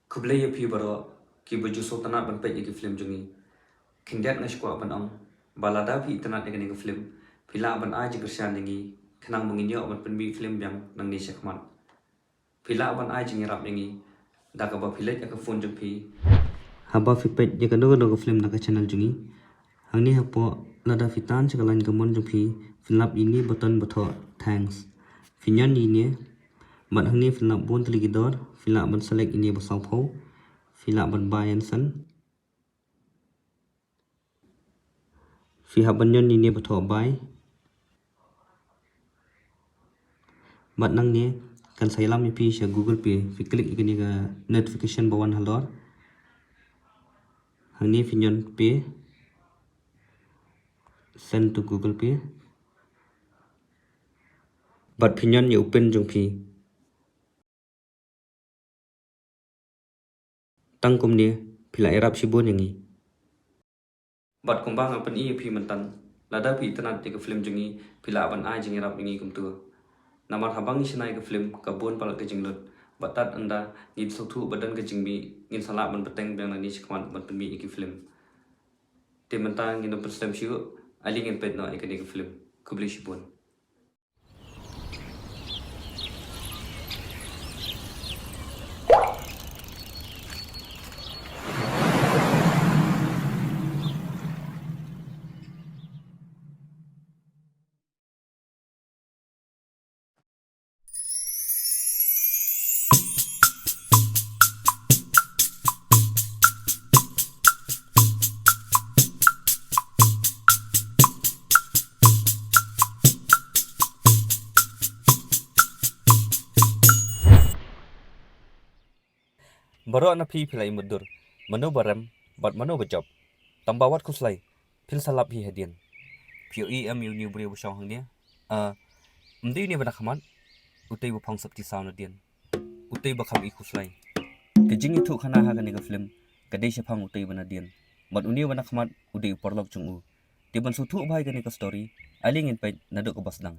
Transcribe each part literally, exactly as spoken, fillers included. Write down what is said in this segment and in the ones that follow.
Khublei ïa phi baroh kiba ju sngewtynnat ban peit ïa ki film jong ngi. Khyndiat nga sngewkwah ban ong ba lada phi itynnat ïa kane ka film, phi lah ban ai jingkyrshan ïa ngi khnang ba ngin ïoh ban pynmih film biang nangne shakhmat. Phi lah ban ai jingïarap ïa ngi da kaba phi leit ïa ka phone jong phi haba phi peit ïa kano kano ka film na ka channel jong ngi. Hangne hapoh, lada phi tan sha ka line ka mon jong phi, phin lap ïa ine i button ba thoh thanks. Phin ñion ïa ine, bad hangne phin lap bun tylli ki dor, phi lah ban select ïa ine ba sawphew, phi lah ban buy and send. Phi hap ban ñion ïa ine ba thoh buy. Bad nangne kan sa ïalam ïa phi sha Google Pay. Phi click ïa kane ka notification ba wan halor. Hangne phi ñion pay. Send to Google Pay. Bad phi ñion ïa u pin jong phi. Tang kumne phi lah ïarap shibun ïa ngi. Bad kumba nga pyni ïa phi mynta, lada phi itynnat ïa ka film jong ngi, phi lah ban ai jingïarap ïa ngi kumta. Namar haba ngi shna ïa ka film, ka bun palat ka jinglut. Bad tad ynda ngi sngewthuh ba don ka jingmih, ngin sa lah ban bteng biang nangne shakhmat ban pynmih ïa ki film. Te mynta ngin ym pynslem shuh, ale ngin peit noh ïa kane ka film. Khublei shibun. Baroh na phi phi la i mutdur, mano ba rem bad mano ba jop. Tang ba wat khuslai, phin sa lap hi hadien. Phi ïohi em ïa une u briew ba shong hangne? Ah, ym dei une ba na khmat, utei ba phong sopti saw nadien. Utei ba kham i khuslai. Ka jingïathuh khana ha kane ka film ka dei shaphang utei ba nadien. Bad une ba na khmat u dei u paralok jong u. Te ban sngewthuh bha ïa kane ka story, ale ngin peit naduh kaba sdang.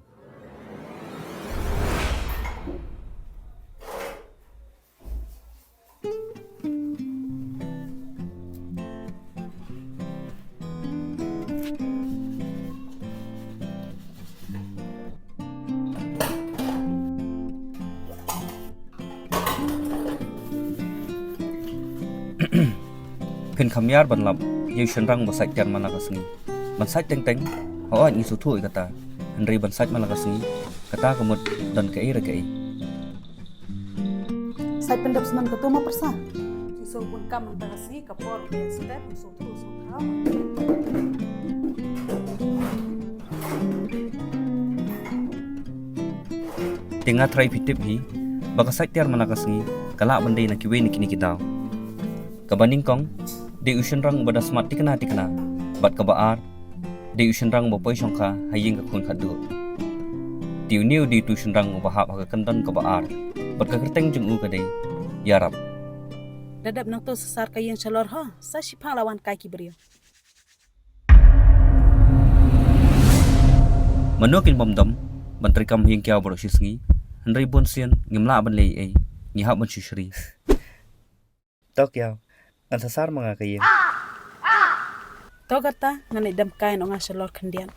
Phin kham ïar ban lap ïa u shynrang ba sait tiar man la ka sngi. Ban sait teng teng, hooid ngi sngewthuh ïa kata. Hynrei ban sait man la ka sngi, kata ka mut don kaei re kaei. Sait pyndep snem kato ma pyrsa. Jingsngewbun kam mynta ka sngi ka por ka step, sngewthuh sngewthuh. Te nga tharai phi tip hi ba ka sait tiar man la ka sngi ka lah ban dei na kiwei na kine ki daw. Kaba nyngkong, dei u shynrang uba da smat tikna tikna. Bad kaba ar, dei u shynrang uba poi shongkha ha ïing ka khun khatduh. Te une u dei utu u shynrang uba hap ha ka kyndon kaba ar. Bad ka kyrteng jong u ka dei Ïarap. Da dep nangto sa sar ka ïing shalor ho, sa shiphang la wan kai ki briew. Mano kin bym dom ban treikam ha ïing ki ïaw baroh shi sngi, hynrei bun sien ngim lah ban leh ei ei, ngi hap ban shu shri. To ki ïaw, ngan sa sar ma nga ka ïing. To kata ngan ïa dem kai noh nga shalor khyndiat.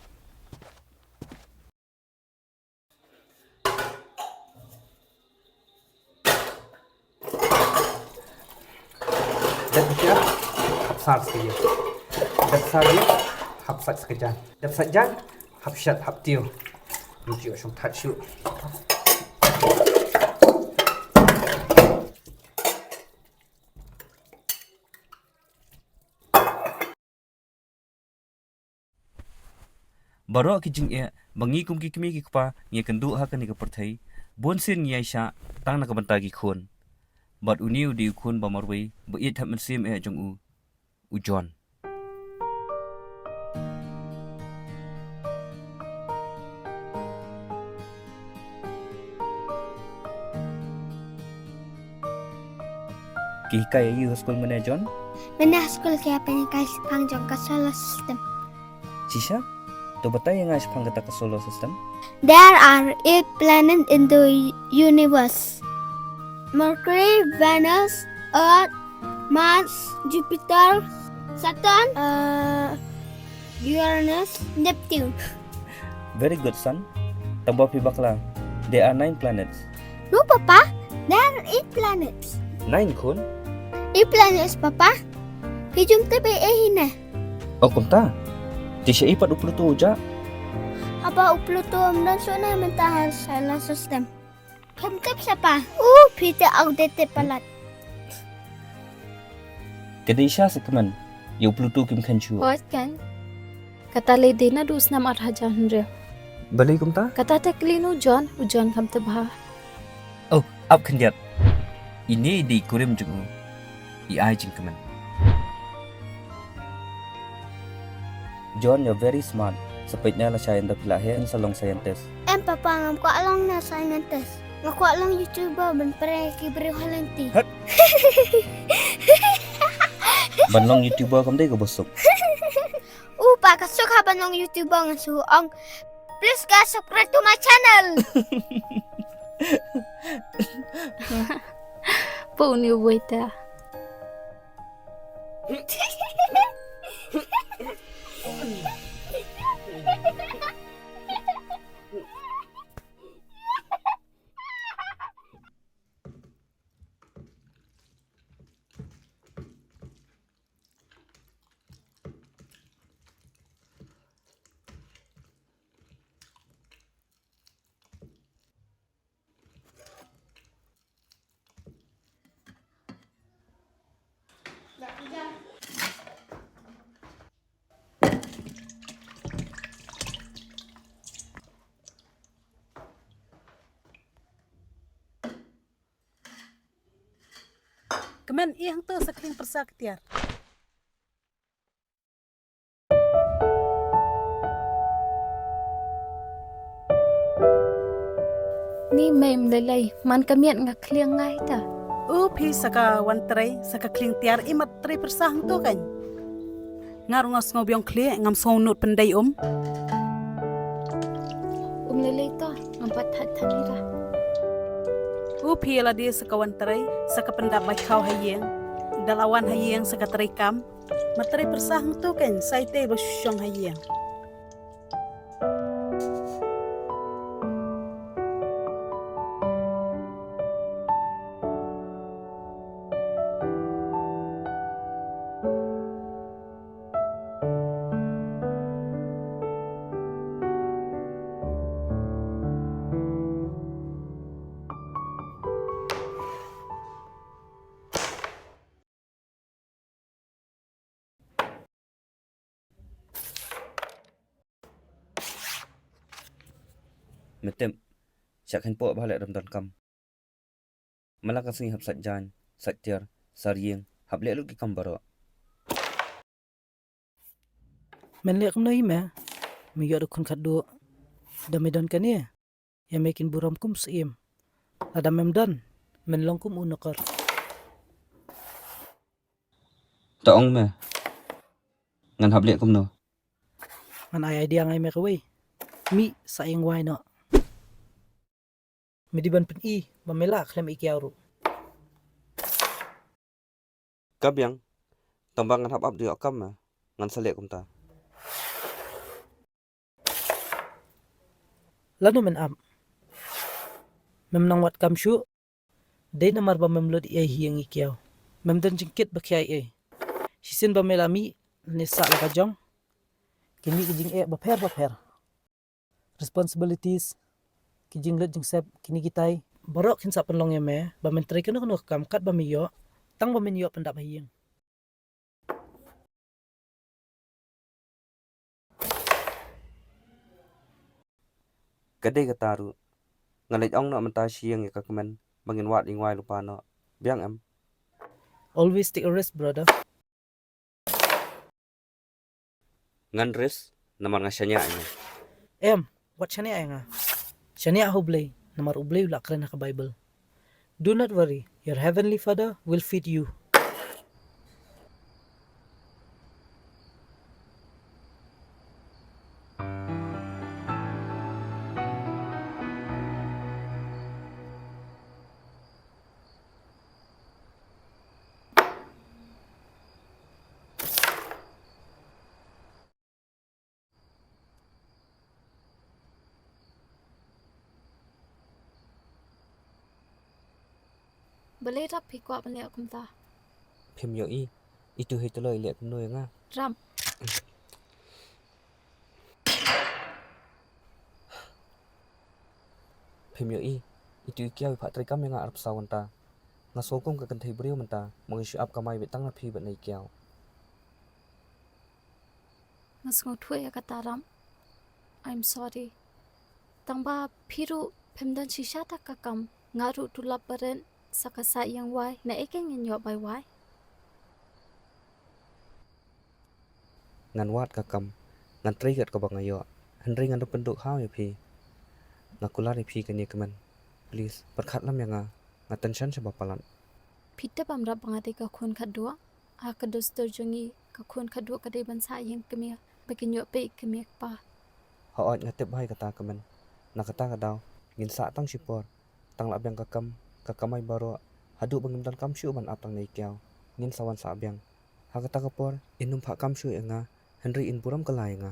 Dep biang, hap sar sa ka ïing. Dep sar ïing, hap sait sa ka jan. Dep sait jan, hap shat, hap tiew. Ngi ju shong thait shuh. Baroh ki jingeh ba ngi kum ki kmie ki kpa ngi ïakynduh ha kane ka pyrthei, bun sien ngi ïaishah tang na ka bynta ki khun. Bad une u dei u khun ba marwei ba ïeit ha mynsiem eh jong u, u John. Ki hikai aïu ha skul mynne, John? Mynne ha skul ki ïa pynhikai shaphang jong ka solar system. Shisha? To batai ïa nga shaphang kata ka solar system. There are eight planets in the universe. Mercury, Venus, Earth, Mars, Jupiter, Saturn, uh, Uranus, Neptune. Very good, son. Tang ba phi bakla. There are nine planets. No, Papa. There are eight planets. Nine, khun? Eight planets, Papa. Phi jum te be eh hine. Oh, kumta. Te sha i pat u Pluto u jah? Haba u Pluto um don shuh na mynta ha solar system. Kam tip sha pa. U phi te outdated palat. Ka dei sha sa kmen. Ïa u Pluto kim khein shuh. Hooid kan. Kata lei dei naduh u snem ar hajar hynriew. Balei kumta? Kata te kylli u John, u John kam tip bha. Oh, ap khyndiat. Ine i dei i kurim jong u. I ai jingkmen. John, you're very smart. Sa peit na lashai ynda phi la heh phin sa long scientist. Em papa, ngam kwah long na scientist. Nga kwah long YouTuber ban prank ki briew ha lynti. Hët. Ban long YouTuber kam dei kaba suk. U pa, ka suk ha ban long YouTuber, nga shu ong. Please guys, subscribe to my channel. Puni waiter. Kmen, ïa hangto sa khlieng pyrsa ka tiar. Ni mei, ym lei lei, man ka miet nga khlieng ngai ta. U phi sa ka wan trei, sa ka khlieng tiar, i mat trei pyrsa hangto kan. Nga ruh nga sngewbiang khlieh, ngam sngewnud pyndei um. Um lei lei to, ngam pat thait thait ira. U phi ïa lade sa ka wan trei, sa ka pyndap bai khaw ha ïing. Da la wan ha ïing sa ka trei kam. Ma trei pyrsa hangto kan, sa itei ba shu shong ha ïing. Me tip, shah kheiñ poh ba leh dam don kam. Mala ka sngi hap sait jaiñ, sait tiar, sar ïing, hap leh lut ki kam baroh. Men leh kumno hi me? Me ïoh da khun khatduh. Da me don kane, ïa me kin burom kum syiem. Lada mem don, men long kum u nukor. To ong me, ngan hap leh kumno? Ngan ai idea ngai me kawei. Mih sa ïing wai noh. Me dei ban pyni ba me lah khlem ïa kiaw ruh. Ka biang, tang ba ngan hap ap da ïoh kam me, ngan sa leh kumta. Lano men ap? Mem nang wad kam shuh. Dei namar ba mem lut ei ei hi ïa ngi kiaw. Mem don jingkit ba khia ei ei. Shisien ba me la mih, ne sah la ka jong. Kin mih ki jingeh bapher bapher. Responsibilities, ki jinglut jingsep, kine kitai. Baroh kin sa pynlong ïa me, ba men trei kano kano ka kam kat ba me ïoh, tang ba men ïoh pyndap ha ïing. Ka dei kata ruh. Ngan leit ong noh mynta sha ïing ïa ka kmen ba ngin wad ïing wai lypa noh. Biang em? Always take a risk, brother. Ngan risk namar nga shaniah ïa nga. Em, wat shaniah ïa nga. Shaniah ha U Blei namar U Blei u la kren ha ka Bible. Do not worry, your heavenly Father will feed you. Balei rap phi kwah ban leh kumta? Phim ïohi, itu hi tyloi leh kumno ïa nga. Rap. Phim ïohi, itu i kiaw i phah treikam ïa nga arphew saw kynta. Nga sngewkhum ka kynthei briew mynta, ma nga shu ap kamai beit tang na phi bad na i kiaw. Nga sngewthuh ïa kata Ram. I'm sorry. Tang ba phi ruh phim don shisha ta ka kam. Nga ruh tu lap barit sa ka sah ïing wai, na ei kein ngin ïoh bai wai. Ngan wad ka kam, ngan trei kat kaba nga ïoh. Hynrei ngan da pynduh khaw ïa phi. Nga kular ïa phi kane Kmen. Please, pyrkhat lem ïa nga. Nga tension shaba palat. Phi tip em Ram ba nga dei ka khun khatduh. Ha ka dustur jong ngi, ka khun khatduh ka dei ban sah ïing kmie, ba kin ïoh peit kmie kpa. Hooid nga tip bha ïa kata Kmen. Na kata ka daw, ngin sah tang shipor. Tang la biang ka kam, ka kamai baroh, haduh ba ngim don kam shuh ban ap tang na i kiaw. Ngin sa wan sah biang. Ha kata ka por, in ym phah kam shuh ïa nga, hynrei in burom kylla ïa nga.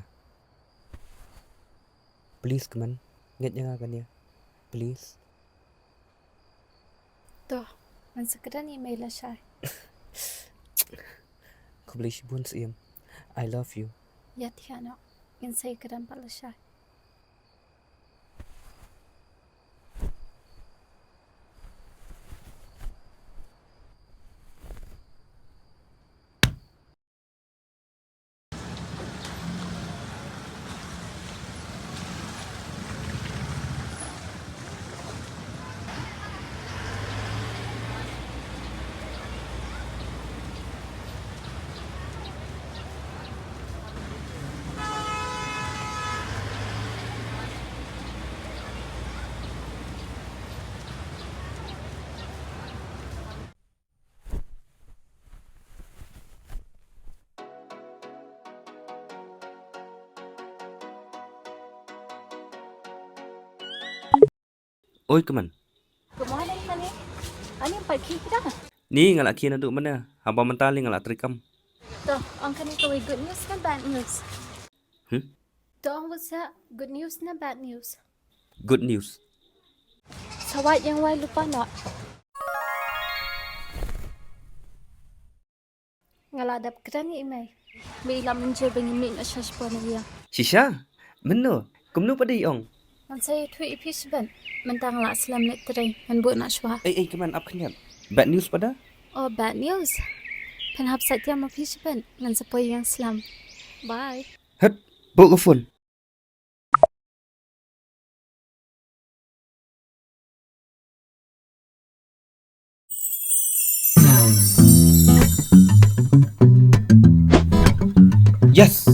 Please Kmen, ngeit ïa nga kane. Please. To, ngan sa kren ïa i mei lashai. Khublei shibun Syiem. I love you. Ïa thiah noh, ngin sa ïa kren pat lashai. Oi Kmen. Good morning honey. Ani pat khie kita? Ni nga la khie naduh mynne, haba mynta lei nga la trei kam. To, ong kane kawei good news ne bad news? Hmm? To ong wat sa good news ne bad news? Good news. Sa wad ïing wai lypa noh. Nga la dep kren ïa i mei. Mei i la mynjur ba ngin mih noh sha shipor na ïing. Shisha? Mynno? Kumno pat da i ong? Ngan sa ïathuh ïa phi shibit. Mynta nga la slem leit trei, ngan buh noh shuwa. Ei ei Kmen, ap khyndiat. Bad news pat da? Oh, bad news. Phin hap sait ïa ma phi shibit, ngan sa poi ïing slem. Bye. Hep, buh ka phone. Yes.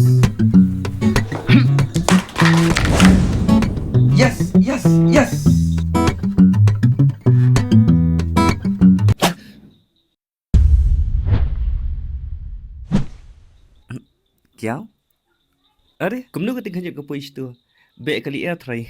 Yes, yes, yes. Kiaw? Are, kumno ka ting khyndiat ka poi shatu? Beh kali air try.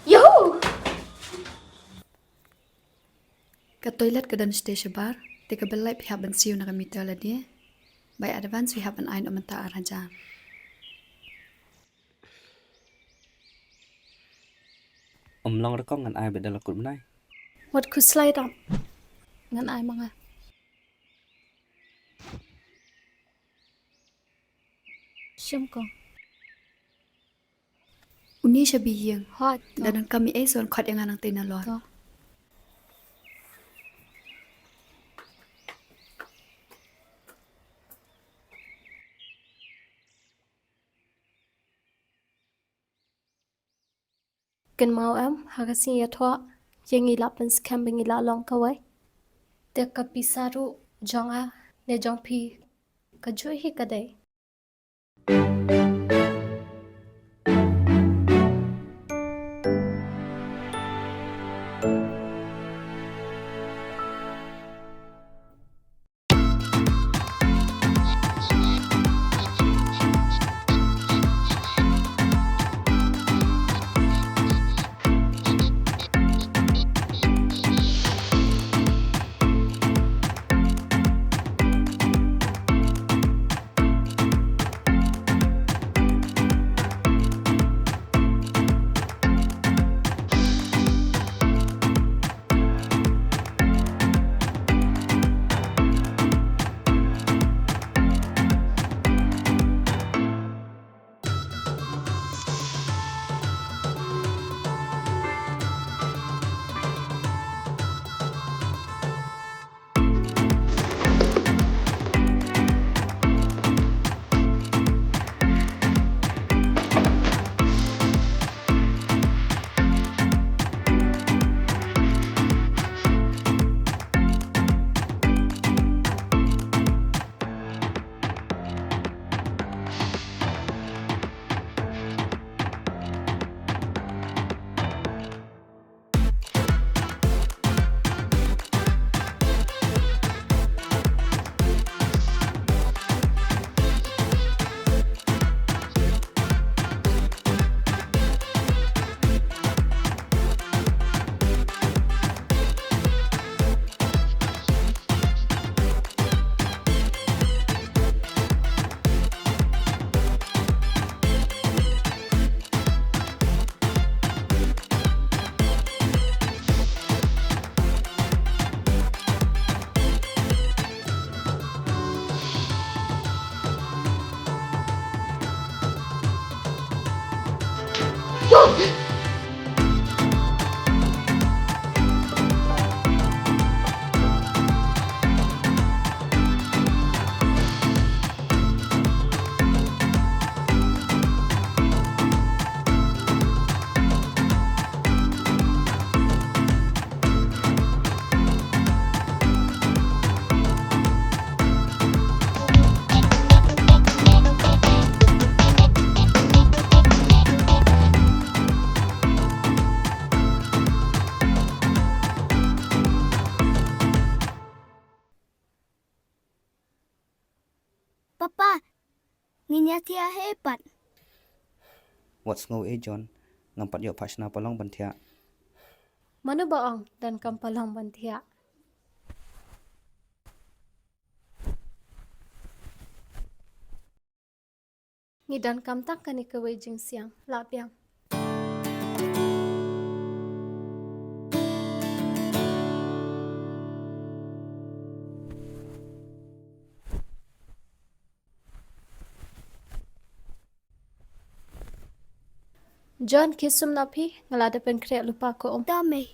Yoo! Ka toilet ka don shatei shabar, te ka bill light phi hap ban siew na ka meter lade. Bai advance phi hap ban ai noh mynta ar hajar. Ym long rukom, ngan ai bad da la kut bnai. Wat khuslai Ram. Ngan ai ma nga. Shim ko. Une sha bïa ïing. Hooid. Da nang kam ei ei sa wan khot ïa nga nangtei nalor. To. Kynmaw em, ha ka sngi ïathoh, ïa ngi la pynskhem ba ngi la long kawei. Te ka pisa ruh jong nga ne jong phi, kajuh hi ka dei. Papa, ngin ïa thiah hi pat. Wat sngew ei John, ngam pat ïoh phah shna palong ban thiah. Mano ba ong donkam palong ban thiah? Ngi donkam tang kane kawei jingsiang, lah biang. John, khie sum noh phi, nga la dep pynkhreh lypa ko um. Da mei.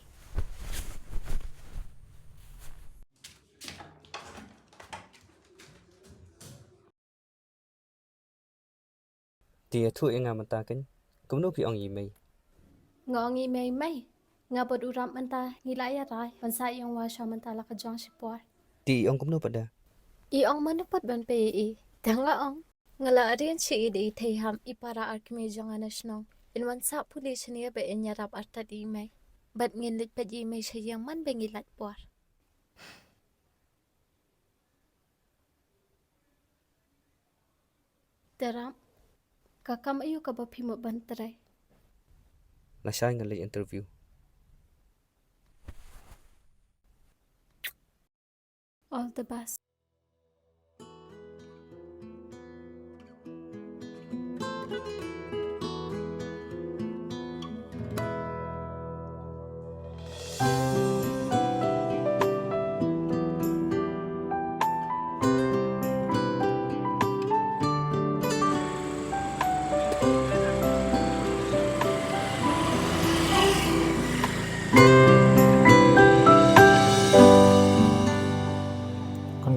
Te ïathuh ïa nga mynta keiñ, kumno phi ong i mei? Nga ong i mei, mei. Nga bad u Ram mynta ngi la ïa rai ban sah ïing washam mynta la ka jong shipor. Te i ong kumno pat da? I ong mano pat ban pei ïa i. Te nga ong, nga la arrange ïa i da i Thei Ham, i para ar kmie jong nga na shnong. In wan sah pule shane ba in ïarap artat ïa i mei. Bad ngin leit peit ïa i mei sha ïing man ba ngi lait por. Te Ram, ka kam aïu kaba phi mut ban trei? Lashai ngan leit interview. All the best.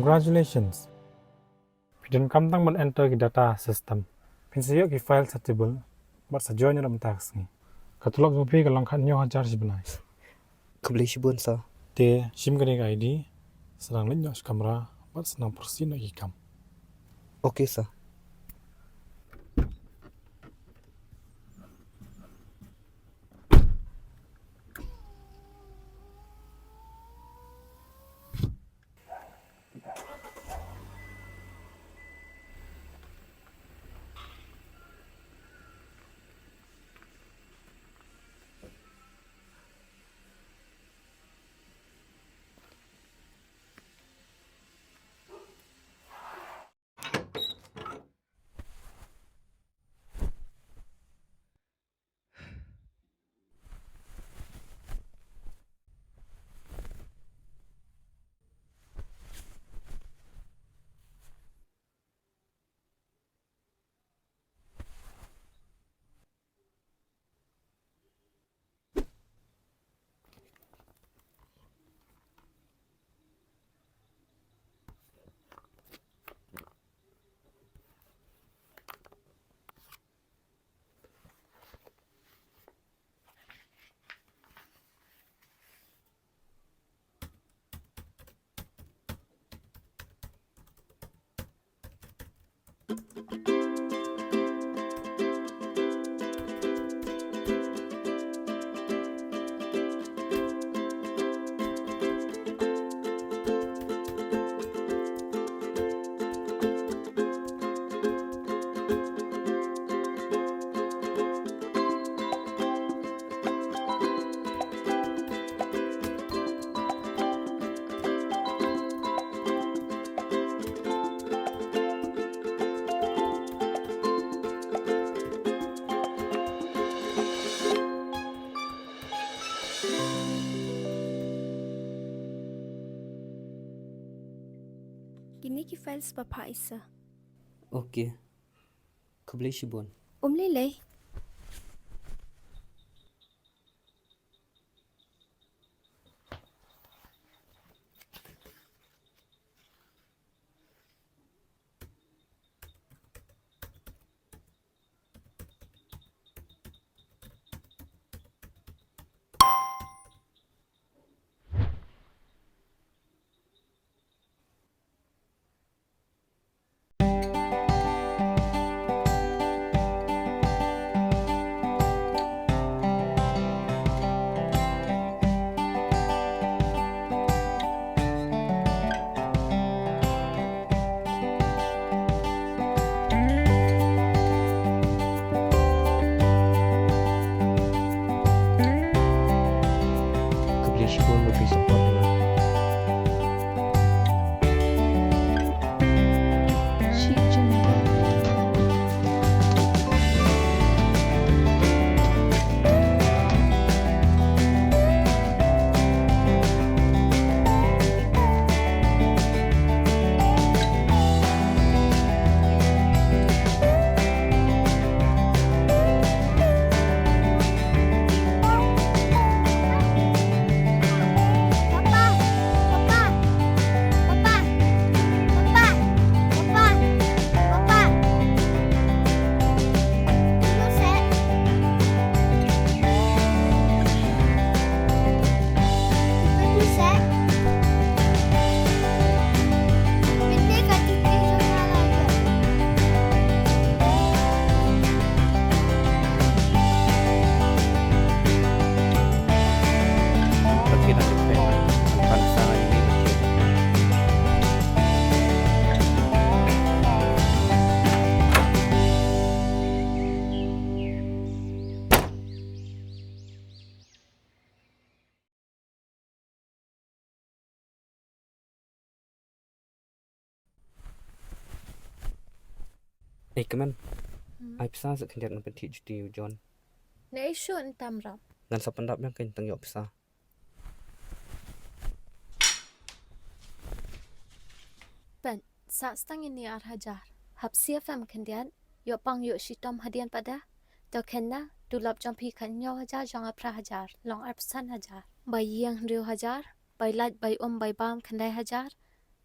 Congratulations. Phi donkam tang ban enter ki data system. Phin sa ïoh ki file suitable bad sa join ruh mynta ka sngi. Ka tulop jong phi ka long khathynñiew hajar shi bnai. Khublei shibun sir. Te shim kane ka I D, sa nang leit noh sha kamra bad sa nang proceed noh ki kam. Okay sir. Kine ki files ba pha isa. Okay. Khublei shibun. Um lei lei. Ei kmen. Hmm. Ai pisa sa khyndiat ngan pynthied juti ïa u John. Ne ei shu ntam rap. Ngan sa pyndap ïa kan tang ïoh pisa. Pyn, sa stang ini ar hajar. Hap siap em khyndiat. Ïoh pang ïoh shitom hadien pada. To kynna, tulop jong phi khat hynñiew hajar jong nga phra hajar. Long arphew san hajar. Bai ïeng hynriew hajar. Bai lait, bai um, bai bam khyndai hajar.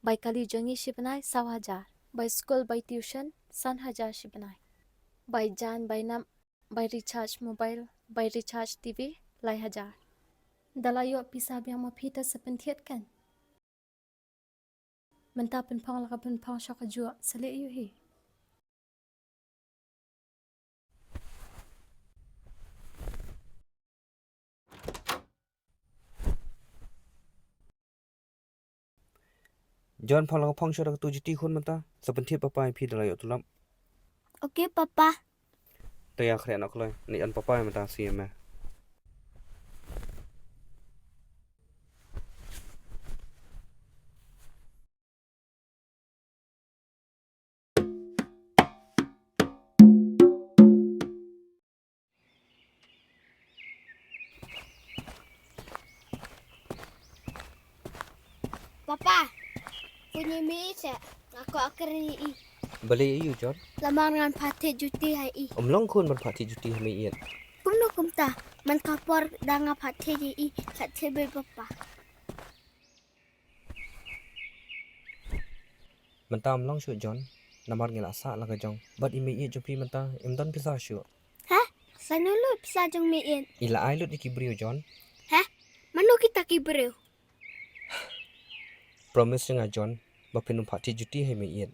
Bai kali jong ngi shi bnai saw hajar. Bai skul, bai tuition san hajar shi bnai. Bai jan, bai nap, bai recharge mobile, bai recharge T V lai hajar. Da la ïoh pisa biang ma phi ta sa pynthied kan. Mynta pynphong la ka pynphong sha ka juh sa leh ïu hi. John, phong la ka phong sha ka tu juti khun mynta. Sa pynthied papa ïa phi da la ïoh tulop. Okay papa. Te ïa khreh na kloi. Ni an papa mynta si me. Papa, puni mi ise, aku akar ni i. Beli iu John. Lamar ngan pati juti hai i. Omlong khun ban pati juti hai mi iet. Kumno kumta, man kapor danga pati ji i, khat thebe papa. Mynta ym long shuh John, namar ngi la sah la ka jong. Bad i mei ïeit jong phi mynta, im don pisa shuh. Hah? Sa nu lut pisa jong mei ïeit? I la ai lut ïa ki briew John. Hah? Mano kita ki briew? Promise ïa nga John, ba phin ym pha thied juti ha i mei ïeit.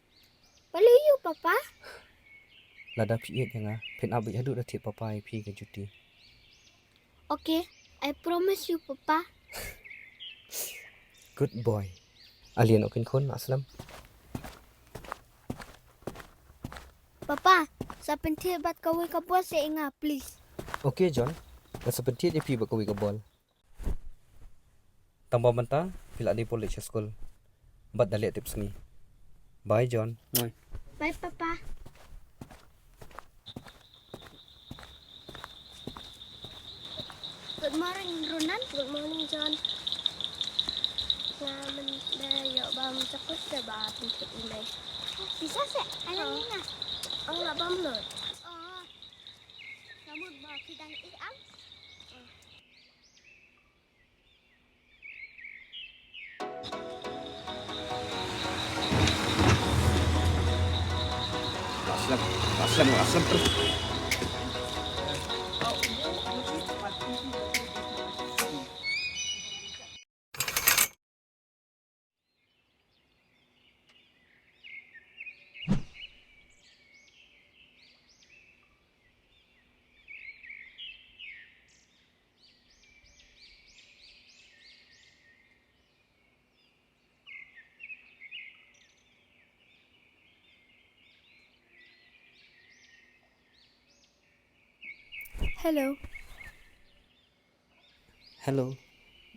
Balei ïu papa? Lada phi ïeit ïa nga, phin ap beit haduh da thied papa ïa phi ka juti. Okay, I promise you, Papa. Good boy. Alien okin khun, aslam. Papa, sa pynthied bad kawei ka bol sa ïa nga, please. Okay, John. Nga sa pynthied ïa phi bad kawei ka bol. Tang ba mynta phi la dei pule sha skul. Bad da leh tip sngi. Bye John. Bye. Bye Papa. Good morning Ronan. Good morning John. Nga mynta ïoh bam chocolate te ba pyntip email. Pisa se, ayan ni na. Ong la bam lut. Oh. Namun ma phi dang ih am. Aslam, aslam, aslam terus. Hello. Hello.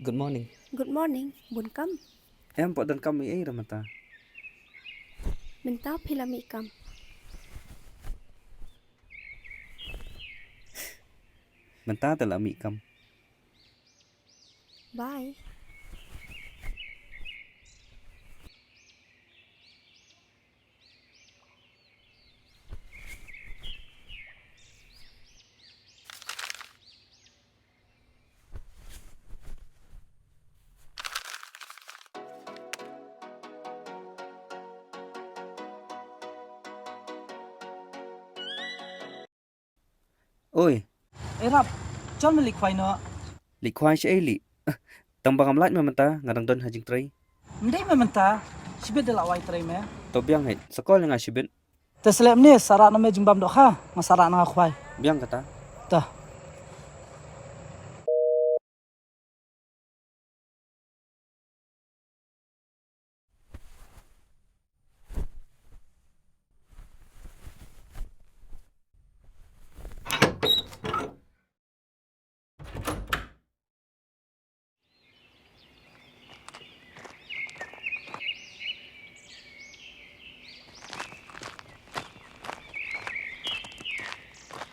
Good morning. Good morning. Bun kam? Em, pok don kam ei ei mynta. Mynta phi la mih kam? Mynta te la mih kam. Bye. Oi. Eh Rap, chon me leit khwai noh. Leit khwai shaei lei? Tang ba ngam lait me mynta, nga dang don ha jingtrei. Ym dei me mynta, shibit da la wai trei me. To biang hei, sa call ïa nga shibit. Te slem ne, sa rah na me jingbam dohkha, nga sa rah na nga khwai. Biang kata. Ta.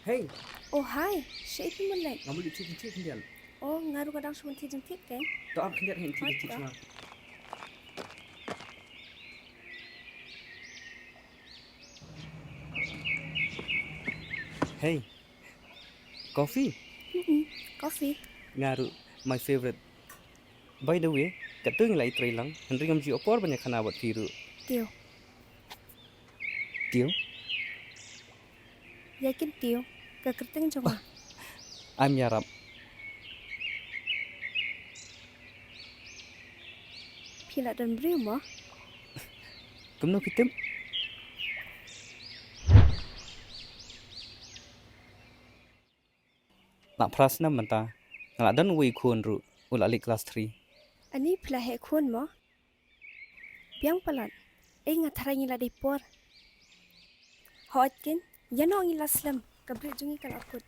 Hey. Oh, hi. Shaei phi mut leit? Nga mut leit thied jingthied khyndiat. Oh, nga ruh nga dang shu mut thied jingthied kein. To ap khyndiat, hynrei thied jingthied shuwa. Hey. Coffee? Mm-mm. Coffee. Nga ruh, my favorite. By the way, katto ngi la ïatrei lang, hynrei ngam ju ïoh por ban ïakhana bad phi ruh. Tio. Tio? Ïa kin tio, ka kyrteng jong nga. Ym ïarap. Phi la don briew mo? Kumno phi tip? La phra snem mynta, nga la don uwei u khun ruh, u la leit klas three. Ani phi la heh khun mo? Biang palat. Ei, nga tharai ngi la dei por. Hooid kein, ïa noh ngi la slem, ka briew jong ngi ka la kut.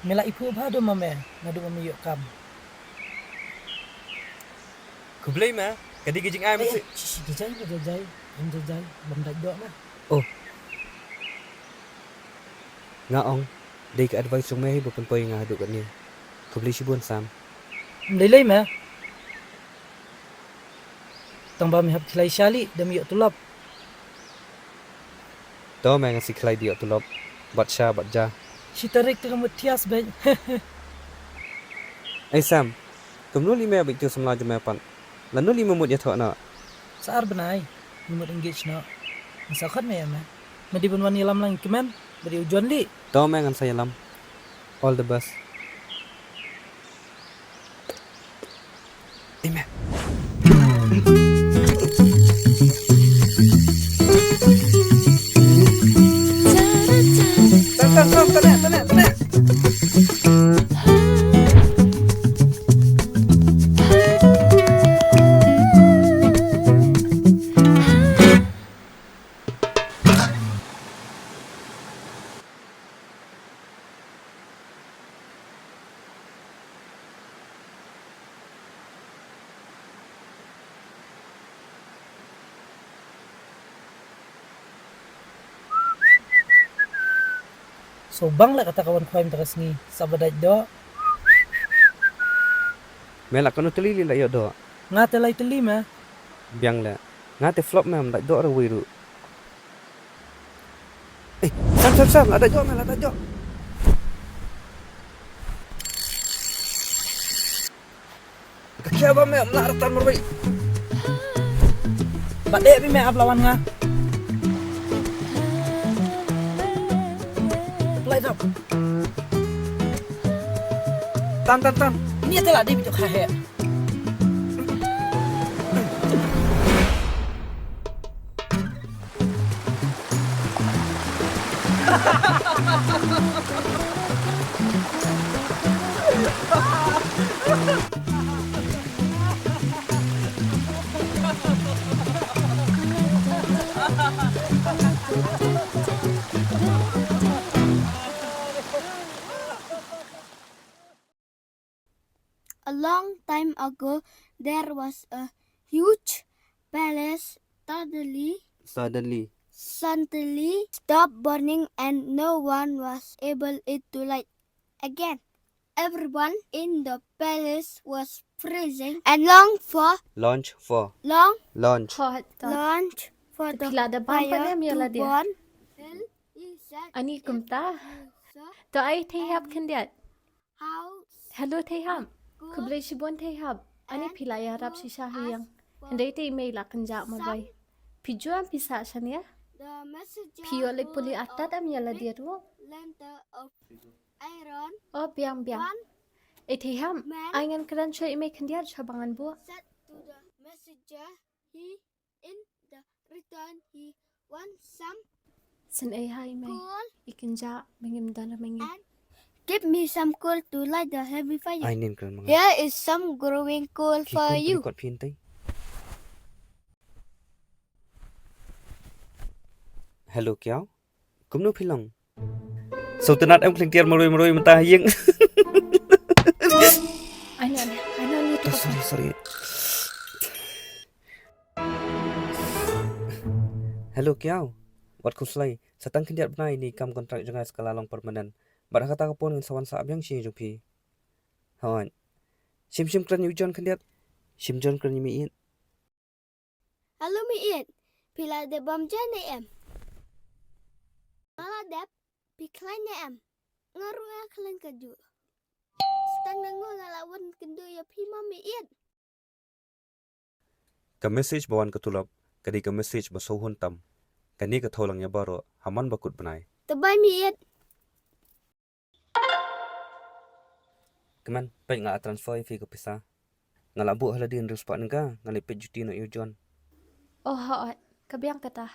Me la iphuh bha da ma me, naduh ba me ïoh kam. Khublei ma, ka dei ka jingai. Eh, shi, shi, jai, jai, jai, jai, jai, jai, bym dait doh ma. Oh. Nga ong, dei ka advice jong me hi ba pynpoi nga haduh katne. Khublei shibun Sam. Ym dei lei ma. Tang ba me hap khlei sha lei, da me ïoh tulop. To me, nga sa khlei da ïoh tulop. Bad sha, bad ja. Shi tarik te ka mut thias bad. Ei Sam, kumno lei me bad itu samla jong me pat? Lano lei me mut ïathoh noh? Sa ar bnai, me mut engage noh. Nga sa khot me ïa me. Me dei ban wan ïalam lang ïa kmen, bad ïa u John lei. To me, ngan sa ïalam. All the best. Ime. Tan, tan, tan, tane, tane, tane. So bang leh kata ka wan khwai mynta ka sngi, sa ba dait doh. Me la katno tylli lei la ïoh doh? Nga te lai tylli me. Biang leh. Nga te flop me, ym dait doh re wei ruh. Eh, Sam, Sam, Sam, la dait doh me, la dait doh. Ka khia ba me, ym lah re tan marwei. Ba dei bi me ap la wan nga. Play dap. Tan, tan, tan. Ni te la dei bi tu kha he. A long time ago, there was a huge palace. Suddenly, suddenly, suddenly stopped burning and no one was able it to light again. Everyone in the palace was freezing and long for, long for, long, long for, long for the fire to burn. Ani kumta. To ai thei hap khyndiat. Hello thei hap. Khublei shibun thei hap. Ani phi la ïarap shisha hi ïang. Hynrei te i mei la kynjah ma bai. Phi juam phi sah shane ïa. Phi ïoh leit pule artat em ïa lade ruh. O biang biang. Ei, te ham, man, ai ngan kren sha i mei khyndiat sha ba ngan buh. Said to the messenger, he in the return he want some. Sngewbha ei mei. Coal. I kynjah ba ngim don ma ngi. And give me some coal to light the heavy fire. Ai nin kren ma nga. Here is some growing coal for you. Ki khun pynïakot phi hynrei. Hello Kiaw. Kumno phi long? Sngewtynnat em, khlieng tiar marwei marwei mynta ha ïing. Ai na, ai na, ni tu. Oh, sorry, sorry. Hello Kiaw. Wat khuslai. Sa tang khyndiat bnai ne i kam kontrak jong nga sa ka la long permanent. Bad ha kata ka por ngin sa wan sah biang sha ïing jong phi. Hooid. Shim shim kren ïa u John khyndiat. Shim John kren ïa i mei. Hello mei ïeit, phi la dep bam ja ne em? Nga la dep, phi khlaiñ ne em? Nga ruh nga khlaiñ kajuh. Sa tang na nga nga la wan kynduh ïa phi mo mei ïeit. Ka message ba wan ka tulop ka dei ka message ba sngewhun tam. Kane ka thew lang ïa baroh ha man ba kut bnai. Te bye mei ïeit. Kmen, peit nga la transfer ïa phi ka pisa. Nga la buh ha lade hynriew spah tyngka, ngan leit peit juti noh ïa u John. Oh, hooid, ka biang kata.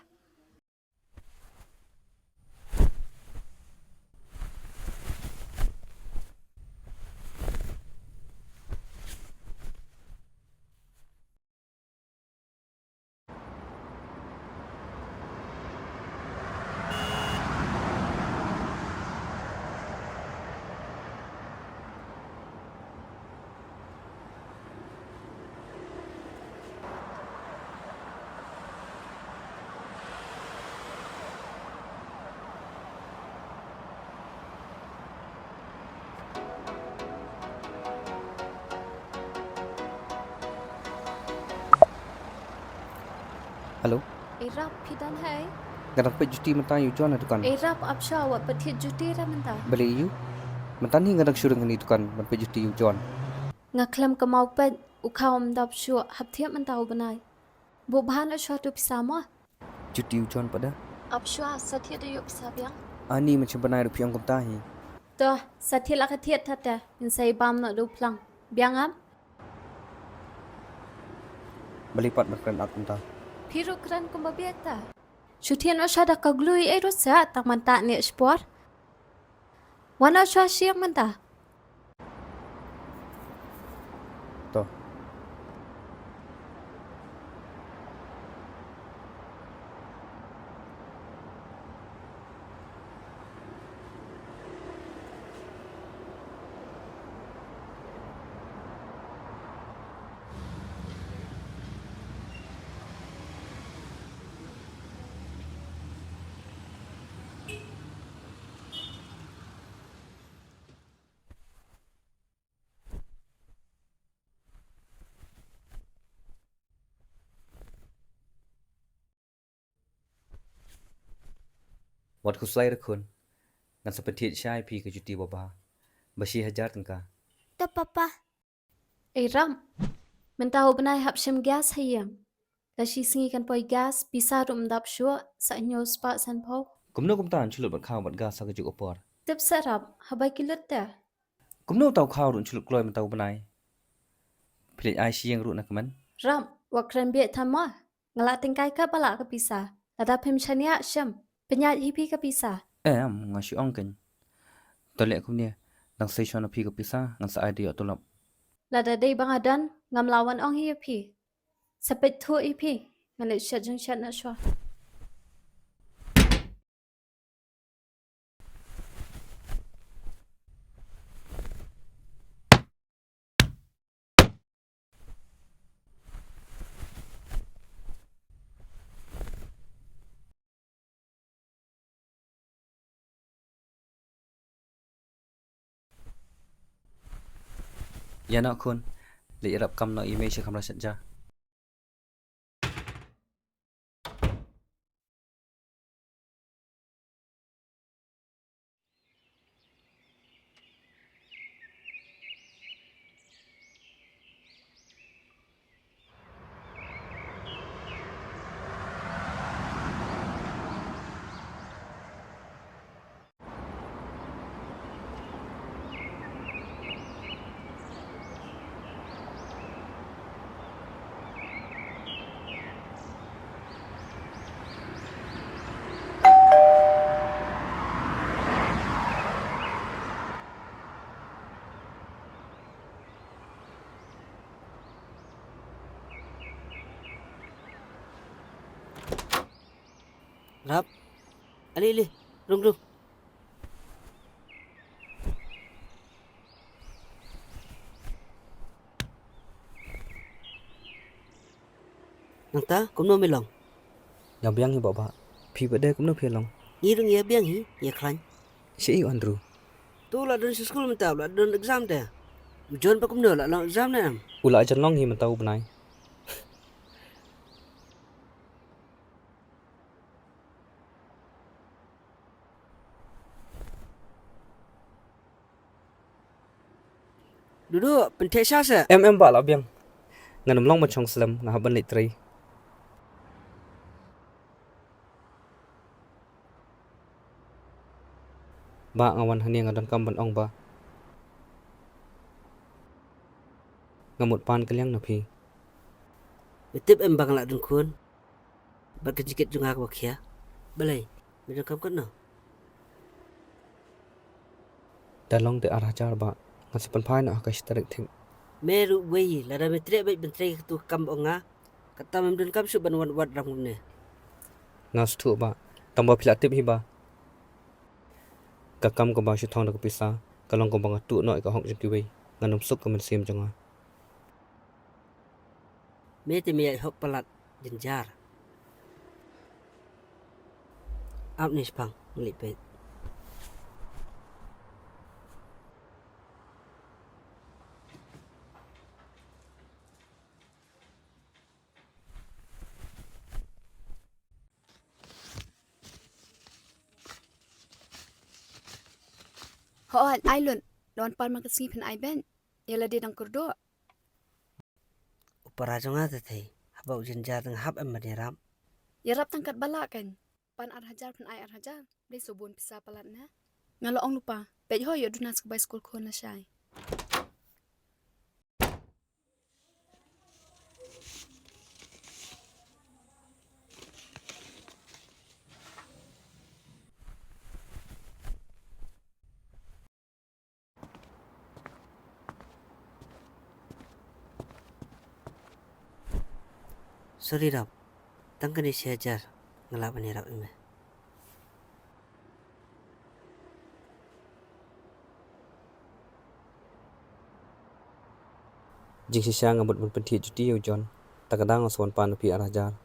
Hello. Ei Rap, phi don hei? Nga dang peit juti mynta ïa u John ha dukan. Ei Rap, ap shuwa, wat peit thied juti re mynta. Balei ïa u? Mynta hi nga dang shu ring ha ine i dukan ban peit juti ïa u John. Nga khlem kynmaw peit, u khaw um dap shuh, hap thied mynta u bnai. Buh bha noh shuwa tu pisa mo. Juti u John pat da. Ap shuwa, sa thied da ïoh pisa biang. Ani, mynshem bnai ruh phi ong kumta hi. To, sa thied la ka thied, tata ngin sa ïa bam noh da u phlang. Biang am? Balei pat ban kren ap kumta? Phi ruh kren kumba bieit ta. Shu thied noh shuwa da ka glue ei ruh sa, tang mynta ne shipor. Wan noh shuwa sha ïing mynta. To. Wat khuslai re khun. Ngan sa pynthied shai ïa phi ka juti babha. Ba shi hajar tyngka. To papa. Ei Rap. Mynta u bnai hap shim gas ha ïing. La shi sngi kan poi gas, pisa ruh ym dap shuh, sa hynñiew spah sanphew. Kumno kumta yn shu lut bad khaw bad gas ha kajuh ka por? Tip seh Rap, haba ki lut te. Kumno uta u khaw ruh yn shu lut kloi mynta u bnai? Phi leit ai sha ïing ruh na kmen. Rap, wat kren bieit than mo. Nga la tyngkai katba lah ka pisa. Lada phim shaniah shim, pynïaid hi phi ka pisa. Em, nga shu ong kein. To leh kumne, dang sei shuwa na phi ka pisa, ngan sa ai da ïoh tulop. Lada dei ba nga don, ngam lah wan ong hi ïa phi. Sa peit thuh ïa phi, ngan leit shet jingshit noh shuwa. Ïa noh khun, leit ïarap kam noh ïa i mei sha kamra shet ja. Rap. Ale, ale. Rung, rung. Nangta, kumno me long? Nga biang hi, Bah. Phi pat de kumno phi long? Ngi ruh ngi ïa biang hi, ïa khlaiñ. Shi i Andrew. To la don sha skul mynta, la don exam te. Jon pat kumno, la long exam ne em? U la jan long hi mynta u bnai. Dudu, pyntheh sha se. Em, em, Bah, la biang. Ngan ym long ban shong slem, nga hap ban leit trei. Bah, nga wan hangne nga donkam ban ong, Bah. Nga mut pan kylliang na phi. Me tip em ba nga la don khun? Bad ka jingkit jong nga kaba khia. Balei? Me donkam katno? Da long te ar hajar, Bah. Ngan sa pynphai noh ha ka shi tarik thik. Me ruh wei, lada me treh beit ban trei katu ka kam ba ong nga, kata mem donkam shuh ban wan wad ram kumne. Nga sngewthuh, Bah. Tang ba phi la tip hi, Bah. Ka kam kaba shu thong da ka pisa ka long kaba nga tuh noh ïa ka hok jong kiwei. Ngan ym suk ka mynsiem jong nga. Me te me ïaid hok palat, jynjar. Ap ne shipang, ngi leit peit. Ho, ai lut, don pan man ka sngi phin ai ben. Ïa lade dang kyrduh. U para jong nga te thei, haba u jynjar te nga hap em ban ïarap. Ïarap tang katba lah kan. Pan ar hajar phin ai ar hajar. Dei sa bun pisa palat na. Nga la ong lypa, peit ho ïoh duna sa ka bai skul khun lashai. Sorry Rap, tang kane shi hajar nga lah ban ïarap ïa me. Jingshisha nga mut ban pynthied juti ïa u John, ta ka daw nga sa wan pan na phi ar hajar.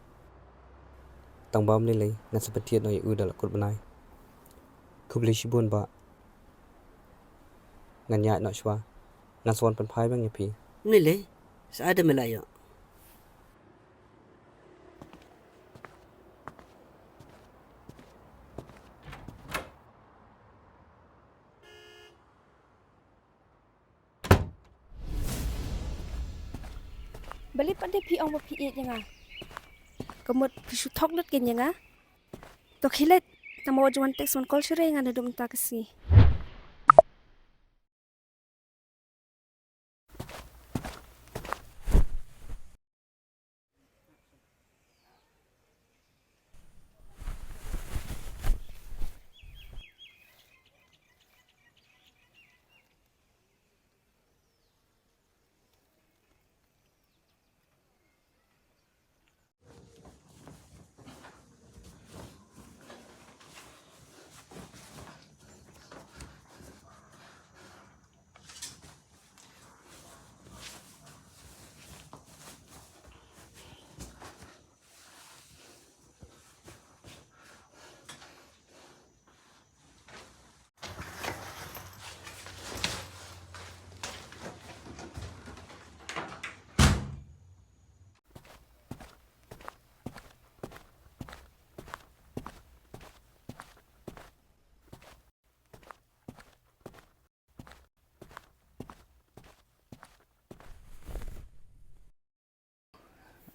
Tang ba ym lei lei ngan sa pynthied noh ïa u da la kut bnai. Khublei shibun Bah. Ngan ïaid noh shuwa. Ngan sa wan pynphai biang ïa phi. Ym lei lei, sa ai da me lah ïoh. Balei pat de phi ong ba phi ïeit ïa nga? Ka mut phi shu thok lut kein ïa nga. To khie leit, tang ba wat ju wan text wan call shuh re nga naduh mynta ka sngi.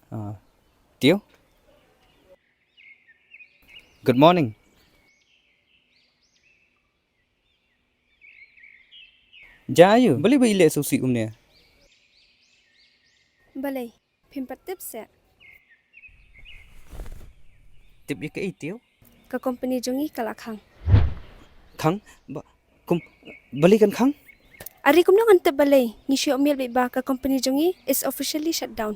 Ah, Tio? Good morning. Jia aïu, balei ba i leh sngewsih kumne? Balei, phim pat tip seh? Tip ïa kaei Tio? Ka company jong ngi ka la khang. Khang? Ba, kum, balei kan khang? Are kumno ngan tip balei, ngi shu ïoh mail beit ba ka company jong ngi is officially shut down.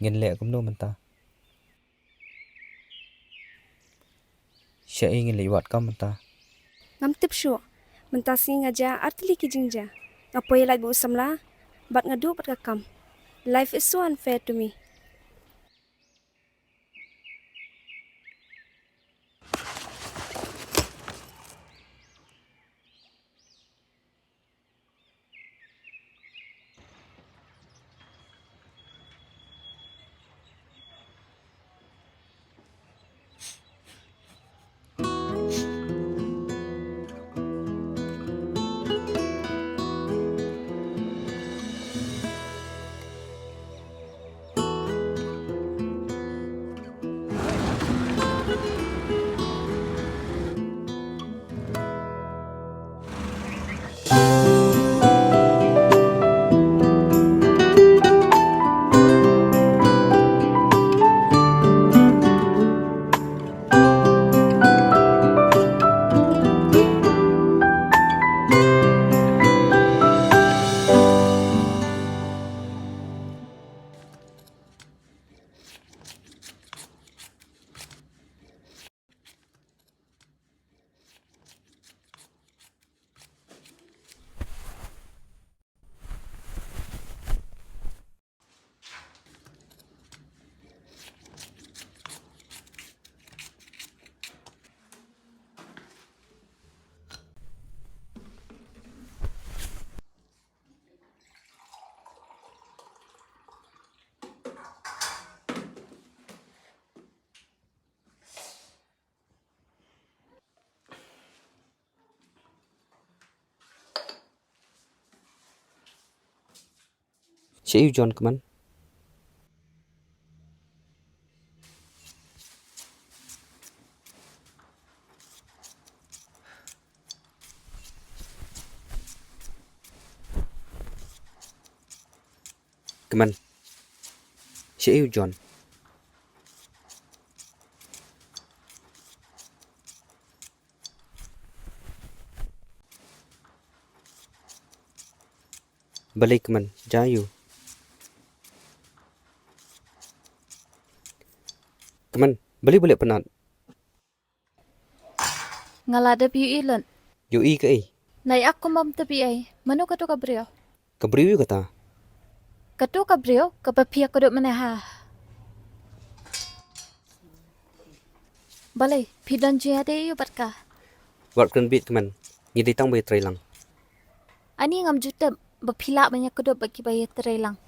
Ngin leh kumno mynta? Shaei ngin leit wad kam mynta? Ngam tip shuh. Mynta sngi nga jia artylli ki jingjia. Nga poi lait bad u samla bad nga duh bad ka kam. Life is so unfair to me. Shaei u John, kmen? Kmen. Shaei u John? Balei kmen, jia aiu? Kmen, balei balei pynat? Nga la dep ïohi lut. Ïohi kaei? Nai ak kum bym tip ei ei. Mano kato ka briew? Ka briew ïa kata. Kato ka briew kaba phi ïakdup mynne ha. Balei phi don jingïadei ïa u bad ka? Wat kren bieit kmen, ngi dei tang ba ïatrei lang. Ani ngam ju tip ba phi lah ban ïakdup bad kiba ïatrei lang.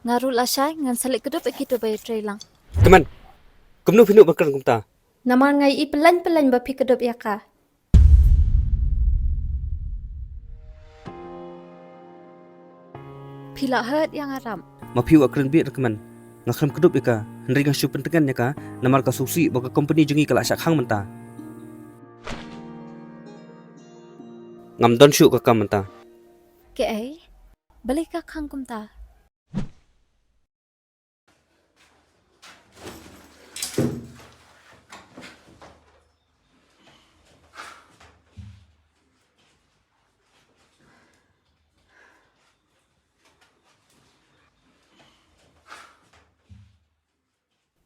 Nga ruh lashai ngan sa leit kdup ïa kito ba ïatrei lang. Kmen, kumno phi nud ban kren kumta? Namar nga ïohi pyllein pyllein ba phi kdup ïa ka. Phi la hurt ïa nga Ram. Ma phi wat kren bieit re kmen. Nga khlem kdup ïa ka, hynrei nga shu pyntngen ïa ka namar ka sngewsih ba ka company jong ngi ka la shah khang mynta. Ngam don shuh ka kam mynta. Kaei? Balei ka khang kumta?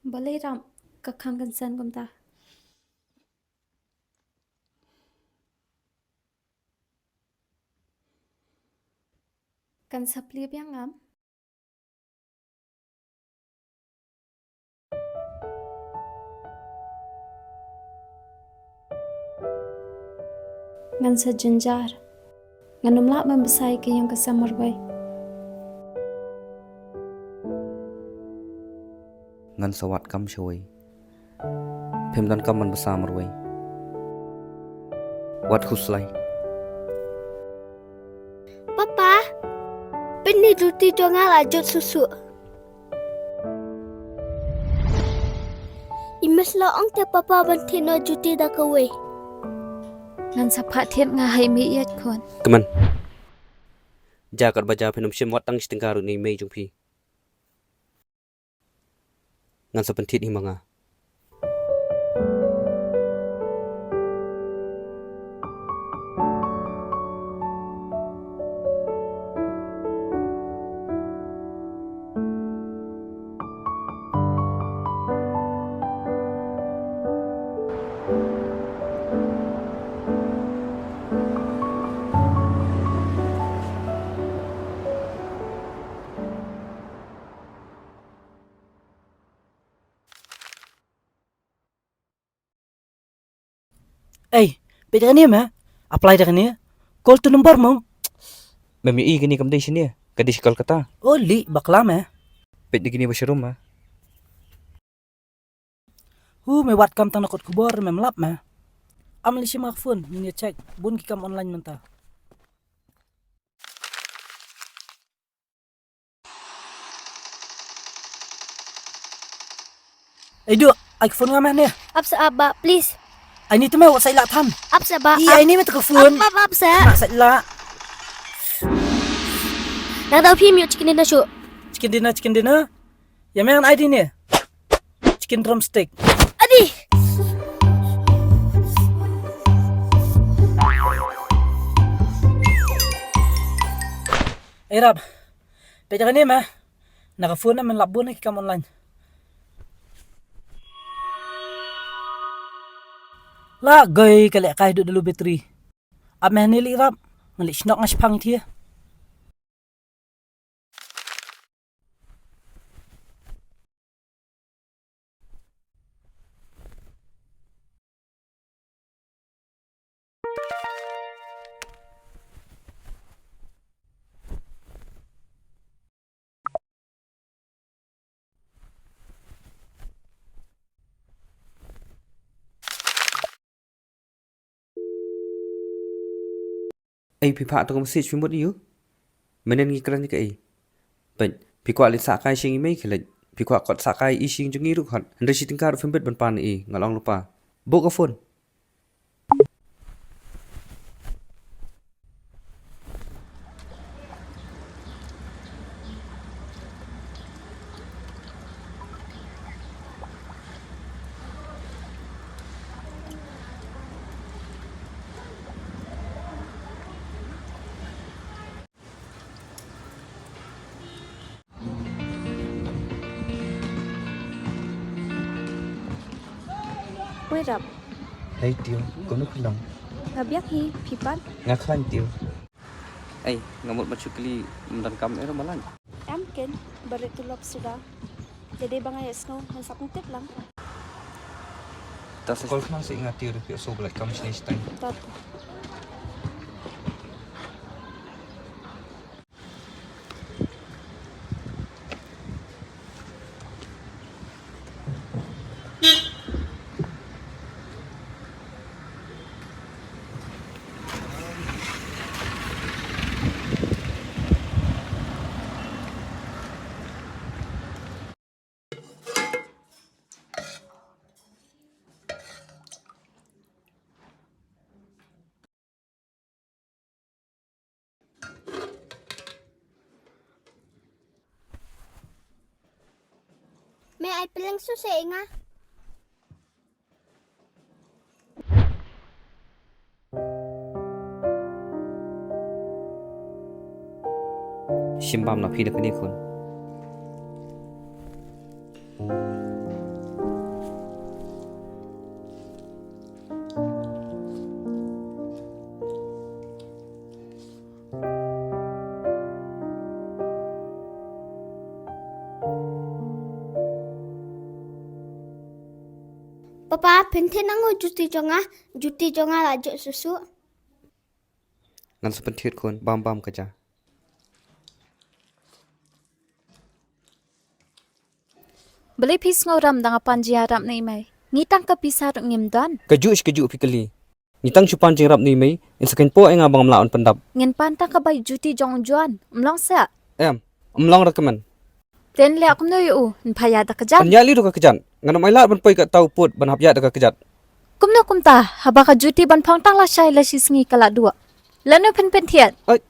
Balei Ram, ka khang kynsan kumta? Kan sa plie biang ngam? Ngan sa jynjar. Ngan ym lah ban bsa ïa ka ïing ka sem marwei. Ngan sa wad kam shawei. Phim donkam ban bsa marwei. Wat khuslai. Papa, pynni duty jong nga la jot susu. I Miss la ong te papa ban thied noh duty da kawei. Ngan sa phah thied nga ha i mei ïaid khun. Kmen. Jia katba jia phin ym shim wat tang shi tyngka ruh na i mei jong phi. Ngan sa pynthied hi ma nga. Peit da kane me. Apply da kane. Call to number mo. Mem ïohi kane kam dei shane. Ka dei sha Kolkata. O li bakla me. Peit da kane ba sharum me. Hu me wad kam tang na kot khubor mem lap me. Am li shim ka phone ngin ïa check. Bun ki kam online mynta. Ei du, ai phone nga meh ne. Ap sa ap ba, please. Ai ni tu meh wat sa ila tham. Ap sa ba. I ai ni meh tu ka phone. Ap ap ap sa. Ap sa ila. Dah tahu film yuk chicken dinner shu. Chicken dinner, chicken dinner. Ya meh an ai di ne. Chicken drumstick. Adi. Ei rap. Peit kane meh. Na ka phone meh lap bun ki kam online. La goi ka leh kai du da lu battery. Ap meh ne li rap. Nga li shnok nga shipang ïa. Ei phi phah to ka message phi mut ïa u. Mynnin ngi kren ïa kaei. Peit phi kwah leit sah kai sha ïing i mei khie leit. Phi kwah kot sah kai i sha ïing jong ngi ruh khot. Hynrei shi tyngka ruh phim bit ban pan ïa i nga la ong lypa. Buh ka phone. Wei rap. Hei Tiew, kumno phi long? Nga biang hi, phi pat? Nga khlaiñ Tiew. Ei, nga mut ban shu kylli, ym don kam ei ruh ma laiñ? Em ken, ba rit tulop suda. Te dei ba nga ïohsngew ngan sa pyntip lang. Ta sa call khnang seh ïa nga Tiew, ruh phi ïohsngew ba lait kam shane shiteng. Tat. Me ai pyllieng shuh seh ïa nga. Shim bam na phi da kane khun. Papa, pynthied nang u juti jong nga, juti jong nga la jok susu. Ngan sa pynthied khun, bam bam ka ja. Balei phi sngew ram da nga pan jingïarap na i mei? Ngi tang ka pisa ruh ngim don. Kajuh shi kajuh phi kylli. Ngi tang shu pan jingïarap na i mei, in sa kynpoh ïa nga ba ngam lah ban pyndap. Ngin pan tang ka bai juti jong u Juan. Ym long seh? Em, ym long recommend. Te yn leh kumno ïa u, yn phah ïa da ka kjat. Yn ïa leh ruh ka kjat. Ngan ym ailad ban poi katta u pud ban hap ïa da ka kjat. Kumno kumta, haba ka juti ban phong tang lashai la shi sngi ka la duh. Lano phin pynthied? Ai.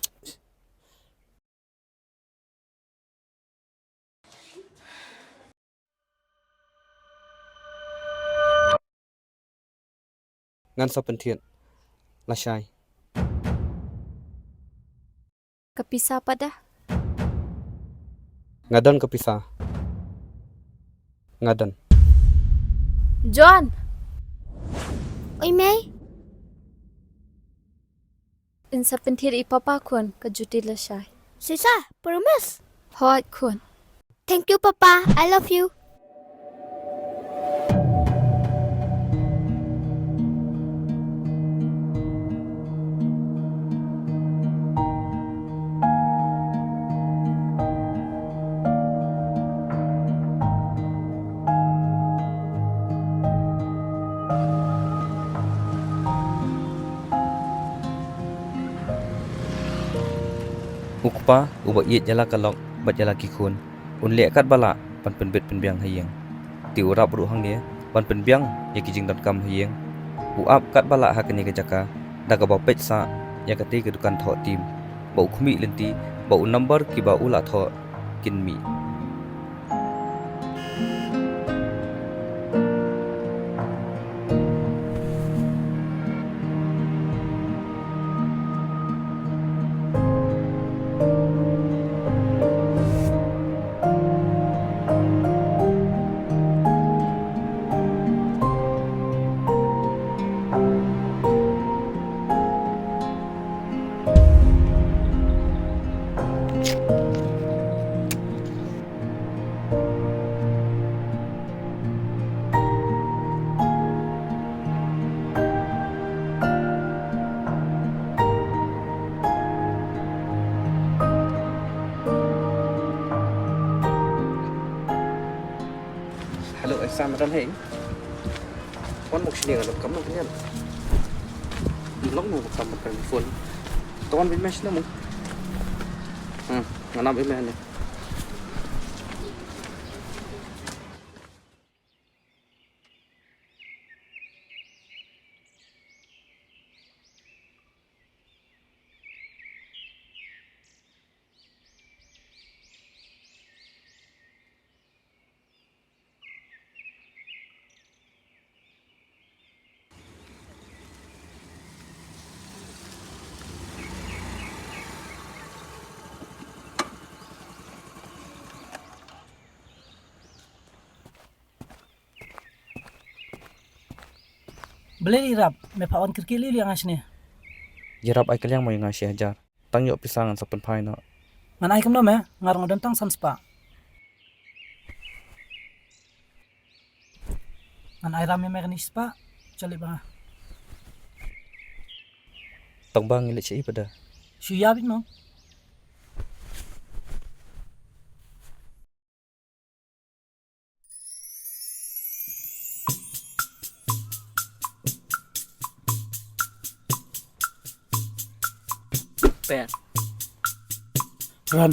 Ngan sa pynthied lashai. Ka pisa pat da? Nga don ka pisa. Nga don. Juan. Oi mei. Yn sa pynthied i papa khun ka juti lashai. Shisha, promise. Hooid khun. Thank you papa, I love you. U kpa uba ïeit ïa la ka lok bad ïa la ki khun, un leh katba lah ban pynbit pynbiang ha ïing. Te u rap ruh hangne ban pynbiang ïa ki jingdonkam ha ïing. U ap katba lah ha kane ka jaka da kaba peit sah ïa katei ka dukan thoh tim, ba u khmih lynti ba u number kiba u la thoh kin mih. Hello, ऐसा मैडम है। कौन मुख नहीं गलत कम ना कन्या। Long mo kam kan phone. Ton bin mes na mo. Hmm, ngana bin mes. Balei ïarap, me pha wan kyrkieh lili ïa nga shane. Ïarap ai kylliang mo ïa nga shi hajar. Tang ïoh pisa ngan sa pynphai noh. Ngan ai kumno me, nga ruh nga don tang san spah. Ngan ai ram ïa me kane shi spah, jali ba nga. Tang ba ngi leit sha i pada. Shu ïa bit mo. Per. Ran.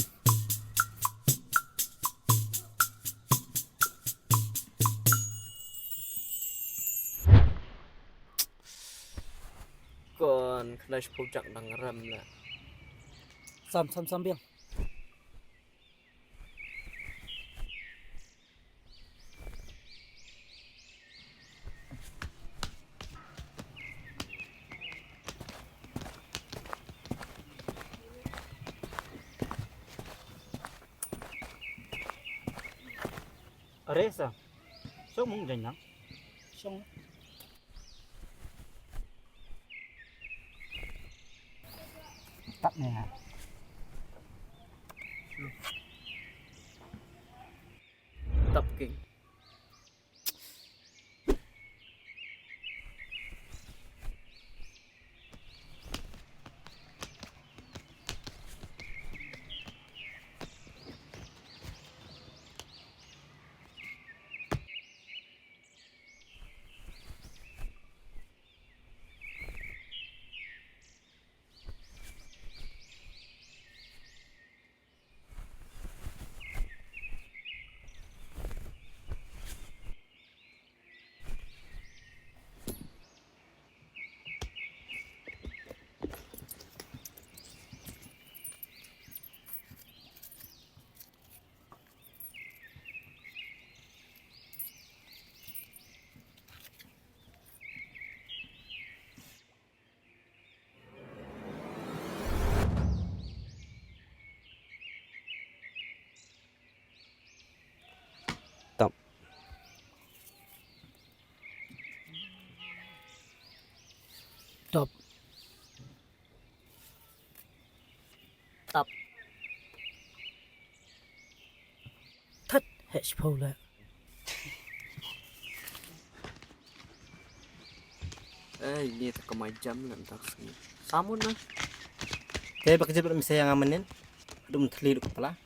Kon khnai shiphew jak dang rem la. Sam, sam, sam biang. Are sa. Shong mung jaiñ nang. Shong. Tap ne ha. Tap king. Tap. Top. Tap. Thait, heh shiphew leh. Ei, ni ta kamai jam leh ta sngi. Samun na. Te ba ka jep leh misa ïa nga mynnin. Dum thli duk kepala.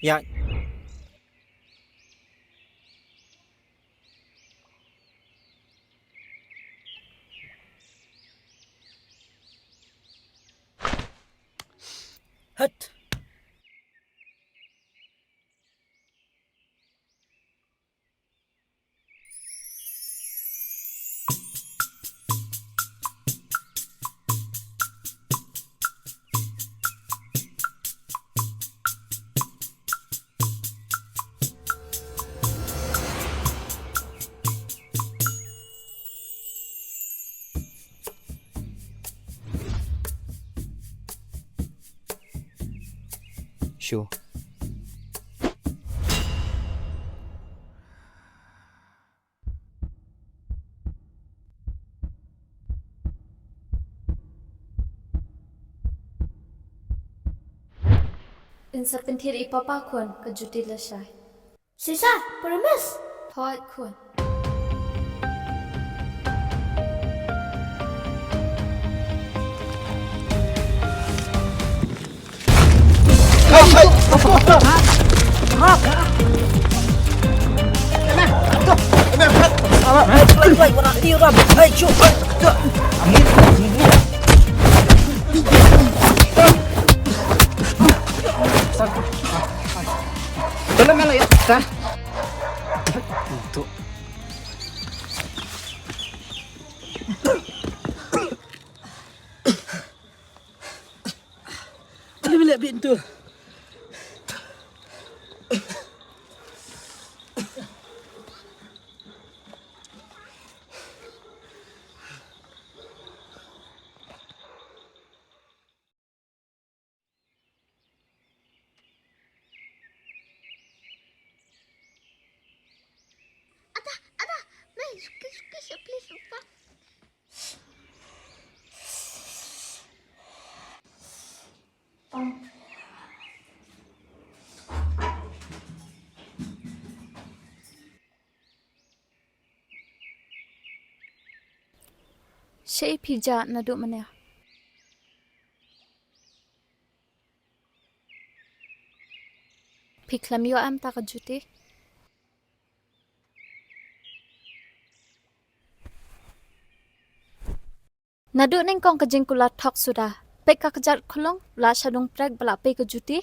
Ïa. Hat. Shu. Yn sa pynthied ïa i papa khun, ka juti lashai. Shisha, promise. Hooid khun. Ada, ada, mei, suki, suki, suki, suki. Shaei phi jah naduh mynne? Phi khlem ïoh em ta ka juti? Naduh nyngkong ka jingkular thok suda, peit ka kjat khulung, la sha dang prek ba la pei ka juti.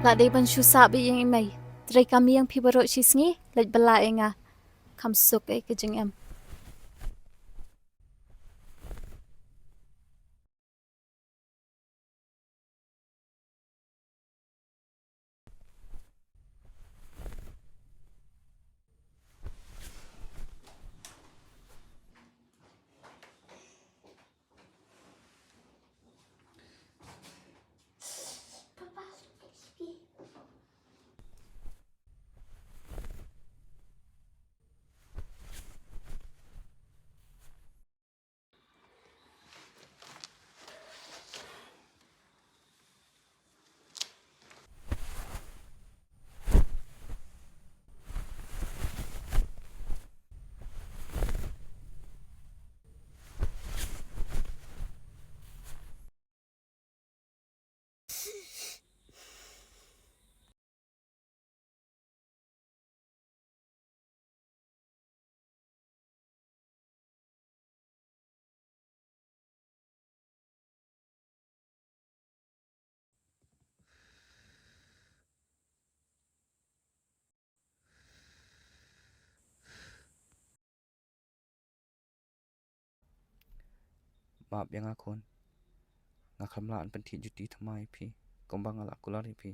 La dei ban shu sah beit ïa i mei. Trei kam ïa phi baroh shi sngi, leit bylla ïa nga. Kham suk ei ka jingim. Map ïa nga khun. Nga khlem lah ban pynthied juti thymmai ïa phi kumba nga la kular ïa phi.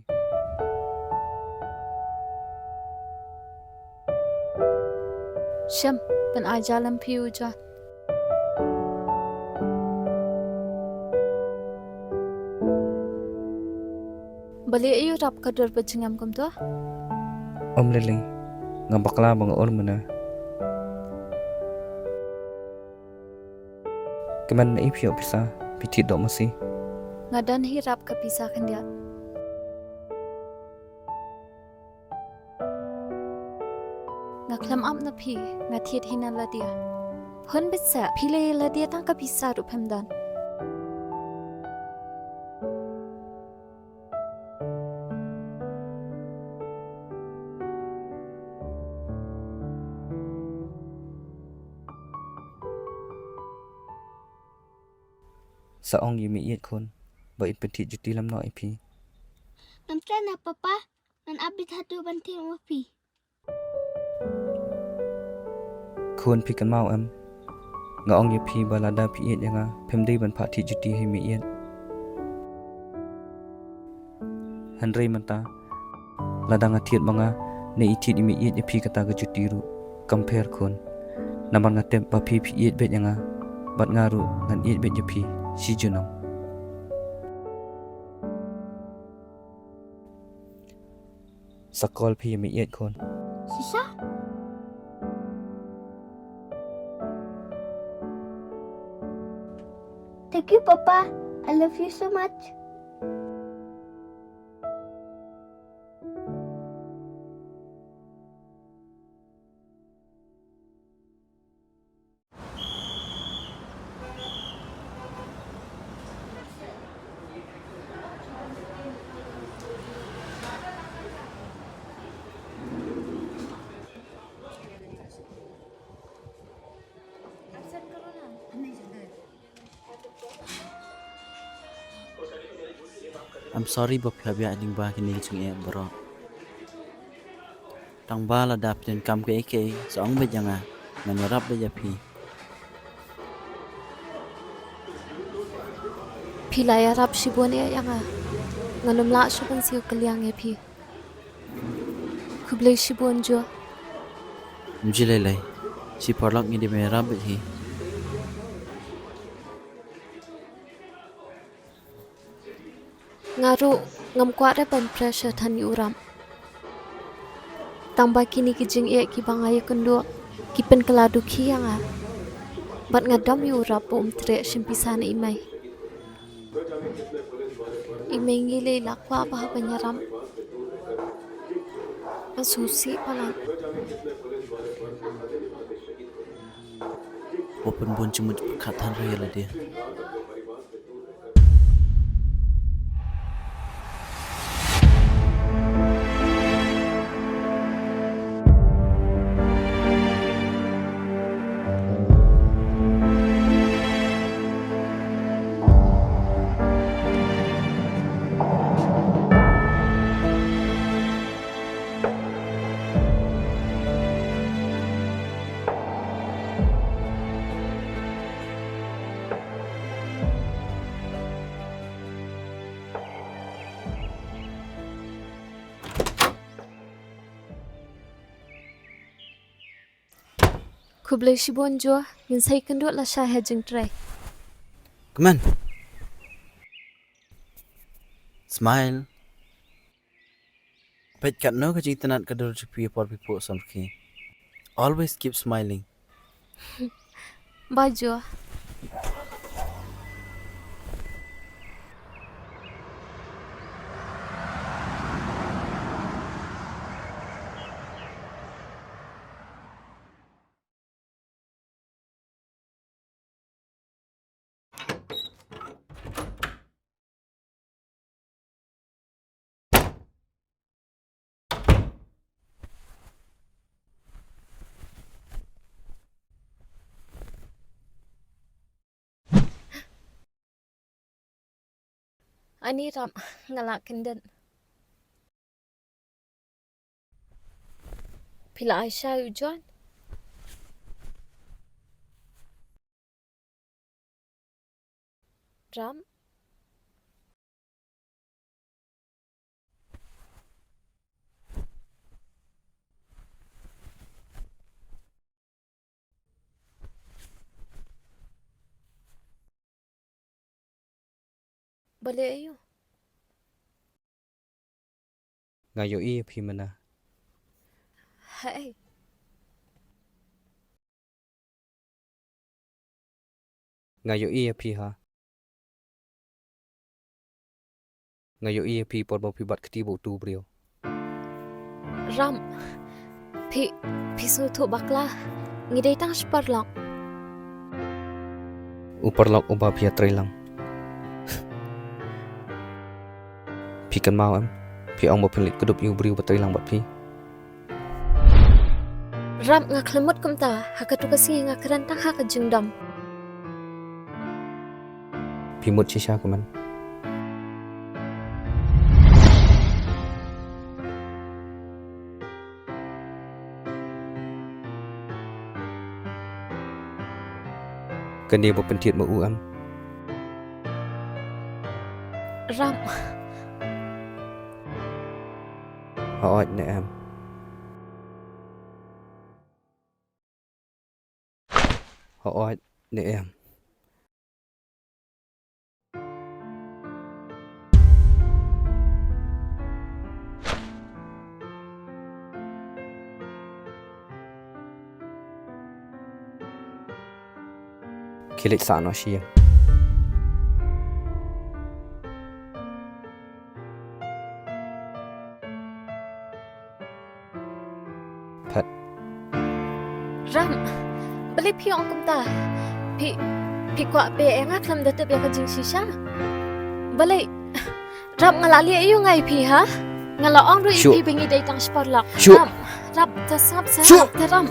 Shem, pynai ja lem phi u ja. Balei aïu rap ka dur ba jingim kumta? Ym lei lei, nga bakla ba nga ur mynne. Kmen na i phi ïoh pisa, phi thied doh masi. Nga don hi rap ka pisa khyndiat. Nga khlem ap na phi, nga thied hi na Ladia. Hun bit sa, phi leh Ladia tang ka pisa ruh phem don. Sa ong ïa i meiieit khun ba in pynthied juti lem noh ïa phi. Ngan kren ïa papa, ngan ap beit haduh ban thied ma phi. Khun, phi kynmaw em? Nga ong ïa phi ba lada phi ïeit ïa nga, phim dei ban phah thied juti ha i meiieit. Hynrei mynta, lada nga thied ma nga, ne i thied i meiieit ïa phi kata ka juti ruh, kam pher khun. Namar nga tip ba phi phi ïeit beit ïa nga, bad nga ruh ngan ïeit beit ïa phi shi junom. Sa call phi ïa i meiieit khun. Shisha? Thank you, Papa. I love you so much. I'm sorry ba phi hap ïaid lyngba kine ki jingeh baroh. Tang ba lada phi donkam kaei kaei, sa ong beit ïa nga, ngan ïarap beit ïa phi. Phi la ïarap shibun ïa nga. Ngan ym lah shuh ban siew kylliang ïa phi. Khublei shibun Jo. Ym ji lei lei. Shi paralok ngi dei ban ïarap beit hi. Nga ruh ngam kwah re ban pressure than ïa u Ram. Tang ba kine ki jingeh kiba nga ïakynduh ki pynkylla dukhi ïa nga. Bad nga dom ïa u Ram ba um treh shim pisa na i mei. I mei ngi lei la kwah ba haba ngi ïarap. Nga sngewsih palat. Wat pynbun jingmut pyrkhat than ruh ïa lade. Khublei shibun Jo, ngin sa ïakynduh lashai ha jingtrei. Kmen. Smile. Peit katno ka jingtynnat ka dur jong phi por phi phuh samrkhie. Always keep smiling. Bye Jo. Ani Ram, nga la kyndit. Phi la ai sha u John? Ram? Balei aïu? Nga ïohi ïa phi mynne. Hei. Nga ïohi ïa phi ha. Nga ïohi ïa phi por ba phi bat kti bad utu u briew. Ram, phi, phi sngewthuh bakla. Ngi dei tang shi paralok. U paralok uba phi ïatreilang. Phi kynmaw em, phi ong ba phin leit kdup ïa u briew ba treilang bad phi. Ram, nga khlem mut kumta, ha katu ka sngi nga kren tang ha ka jingdom. Phi mut shisha kumne. Kane ba pynthied ma u em? Ram. Hooid ne em? Hooid ne em? Khie leit sah noh sha ïing. Phet. Ram, balei phi ong kumta? Phi, phi kwah beh ïa nga khlem da tip ïa ka jingshisha? Balei? Ram, nga la leh aïu nga ïa phi, ha? Nga la ong ruh ïa phi ba ngi dei tang shi paralok. Shuh. Ram, Ram, te sngap seh, Shuh. Te Ram.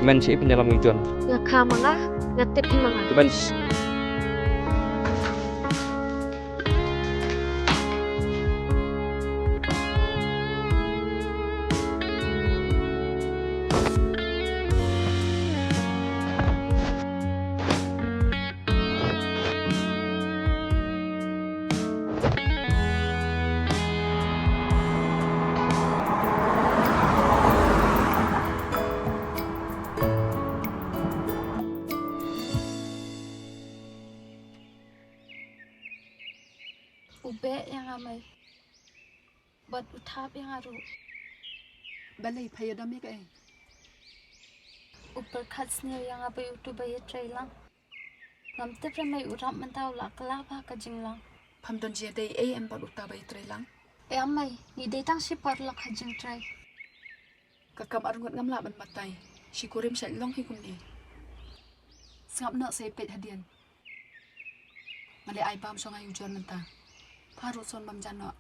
Kmen shi pynïalam ngi jon. Nga kha ma nga, nga tip hi ma nga. Kmen. U beh ïa nga mei. Bad u thap ïa nga ruh. Balei pha ïadom ïa kaei? U pyrkhat sniew ïa nga ba uto ba ïatrei lang. Ngam tip re mei u Ram mynta u la kylla bha ka jinglang. Pham don jingïadei ei em bad uta ba ïatrei lang? Em mei, ngi dei tang shi paralok ha jingtrei. Ka kam arngut ngam lah ban batai. Shi kurim shait long hi kumne. Sngap noh sa ïa peit hadien. Nga leh ai bam shong ai u John mynta. Pha ruh son bam jan noh.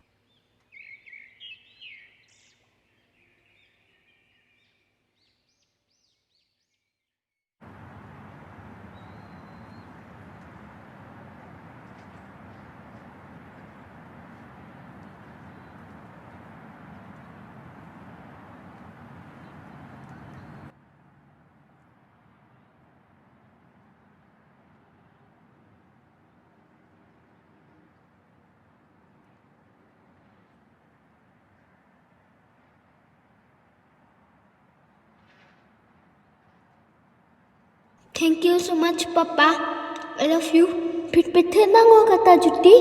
Thank you so much, Papa. I love you. Pit pit na ngo kata juti.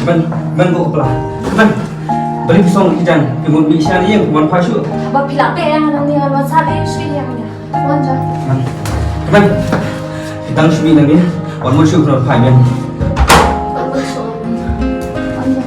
Kmen, kmen ko pla. Kmen. Beri pisong ki jan, ki mut mi shan ïeng, kmen pha shu. Ba phi la pe ïa nga nang ni ngan wan sa de shu ïeng ïa. Wan ja. Kmen. Kmen. Ki dang shu mi nang ni, wan mon shu kmen pha ïeng. Wan mon shu. Wan ja.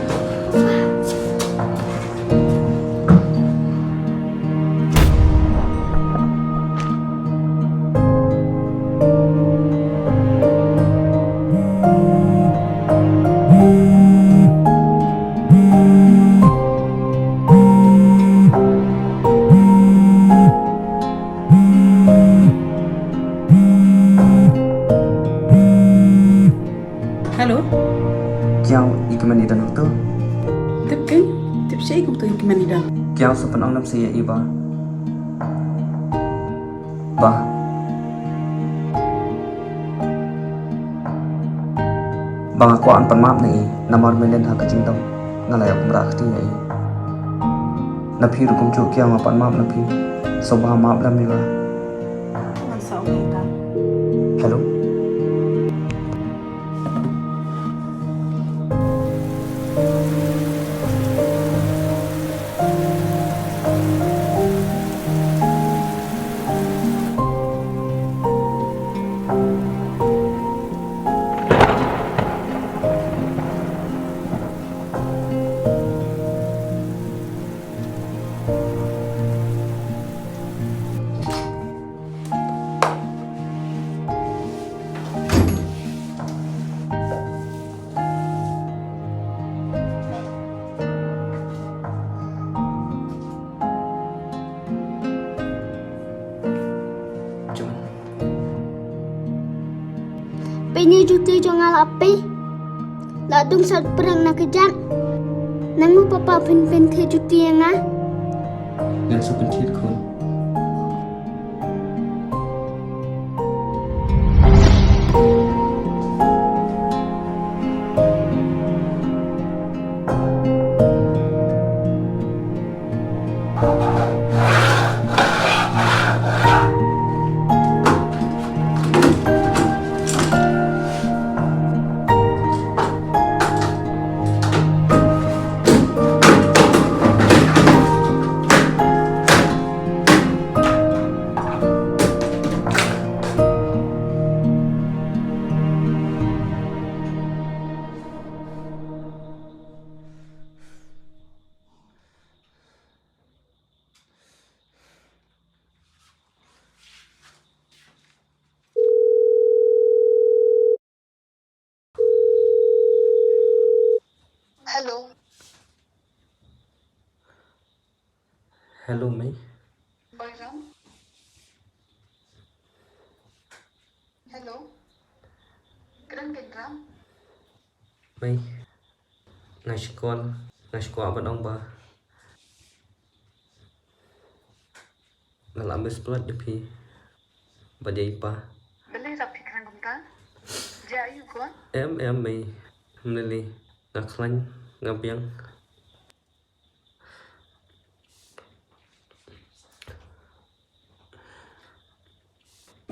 Hello. Kiaw i kmen i don hato? Tip kein, tip shi i kumto i kmen i don. Kiaw sa pynong nam sa ïa i ba. Ba. Ba nga kwah ban pan map na i, namar mynnin ha ka jingdom nga la ïa kumra kti ïa i. Na phi ruh kumjuh kiaw nga pan map na phi. Sngewbha map lem ïa nga. Ngan sa ong ïa ka. Juti jong nga la pei. La dung sat prang na kejat. Nang u papa phin pynthie juti ïa nga. Ngan sa pynthied khun. Hello. Hello, Mei. Oi, Ram. Hello. Kren kein, Ram. Mei. Nga shu call, nga shu kwah ban ong ba nga la miss palat ïa phi bad ïa i pa. Balei Ram phi kren kumta? Jia aiu ko? Em, em, Mei. Ym lei lei. Nga khlaiñ, nga biang.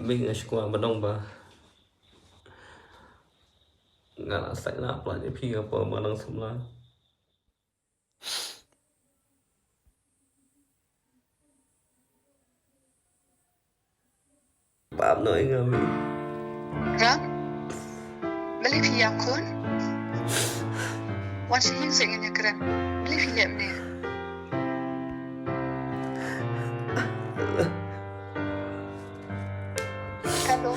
Mei, nga shu kwah ban ong ba nga la sait noh palat ïa phi ha ka por ba nga dang samla. Pap noh ïa nga, Mei. Ram? Balei phi ïam khun? Wan sha ïing seh ngin ïakren. Balei phi leh mynne? Hello.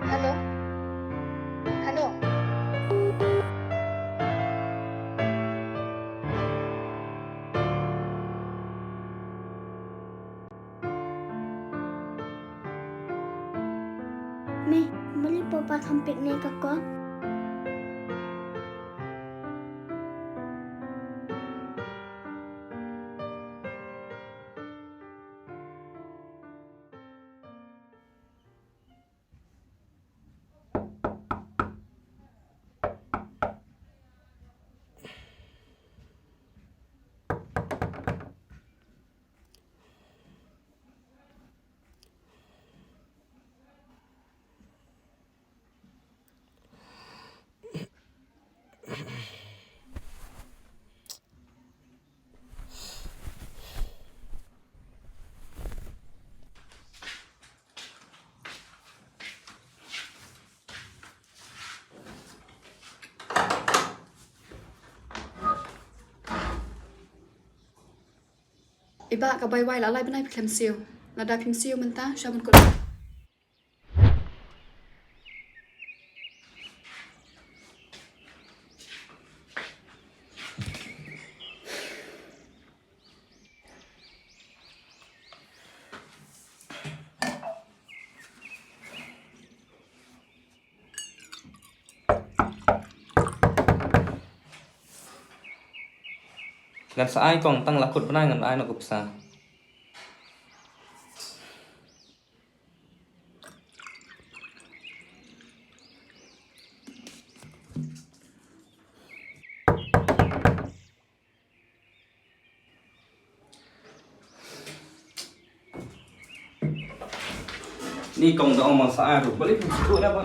Hello? Hello? Mei, balei papa kham pick ne ka call? I bah, ka bai wai la lai bnai phi khlem siew. Lada phim siew mynta, sha ban kut. Ngan sa ai kong, tang la kut bnai ngan ai noh ka pisa. Ni kong da ong ma sa ai ruh. Balei phi shu na ba.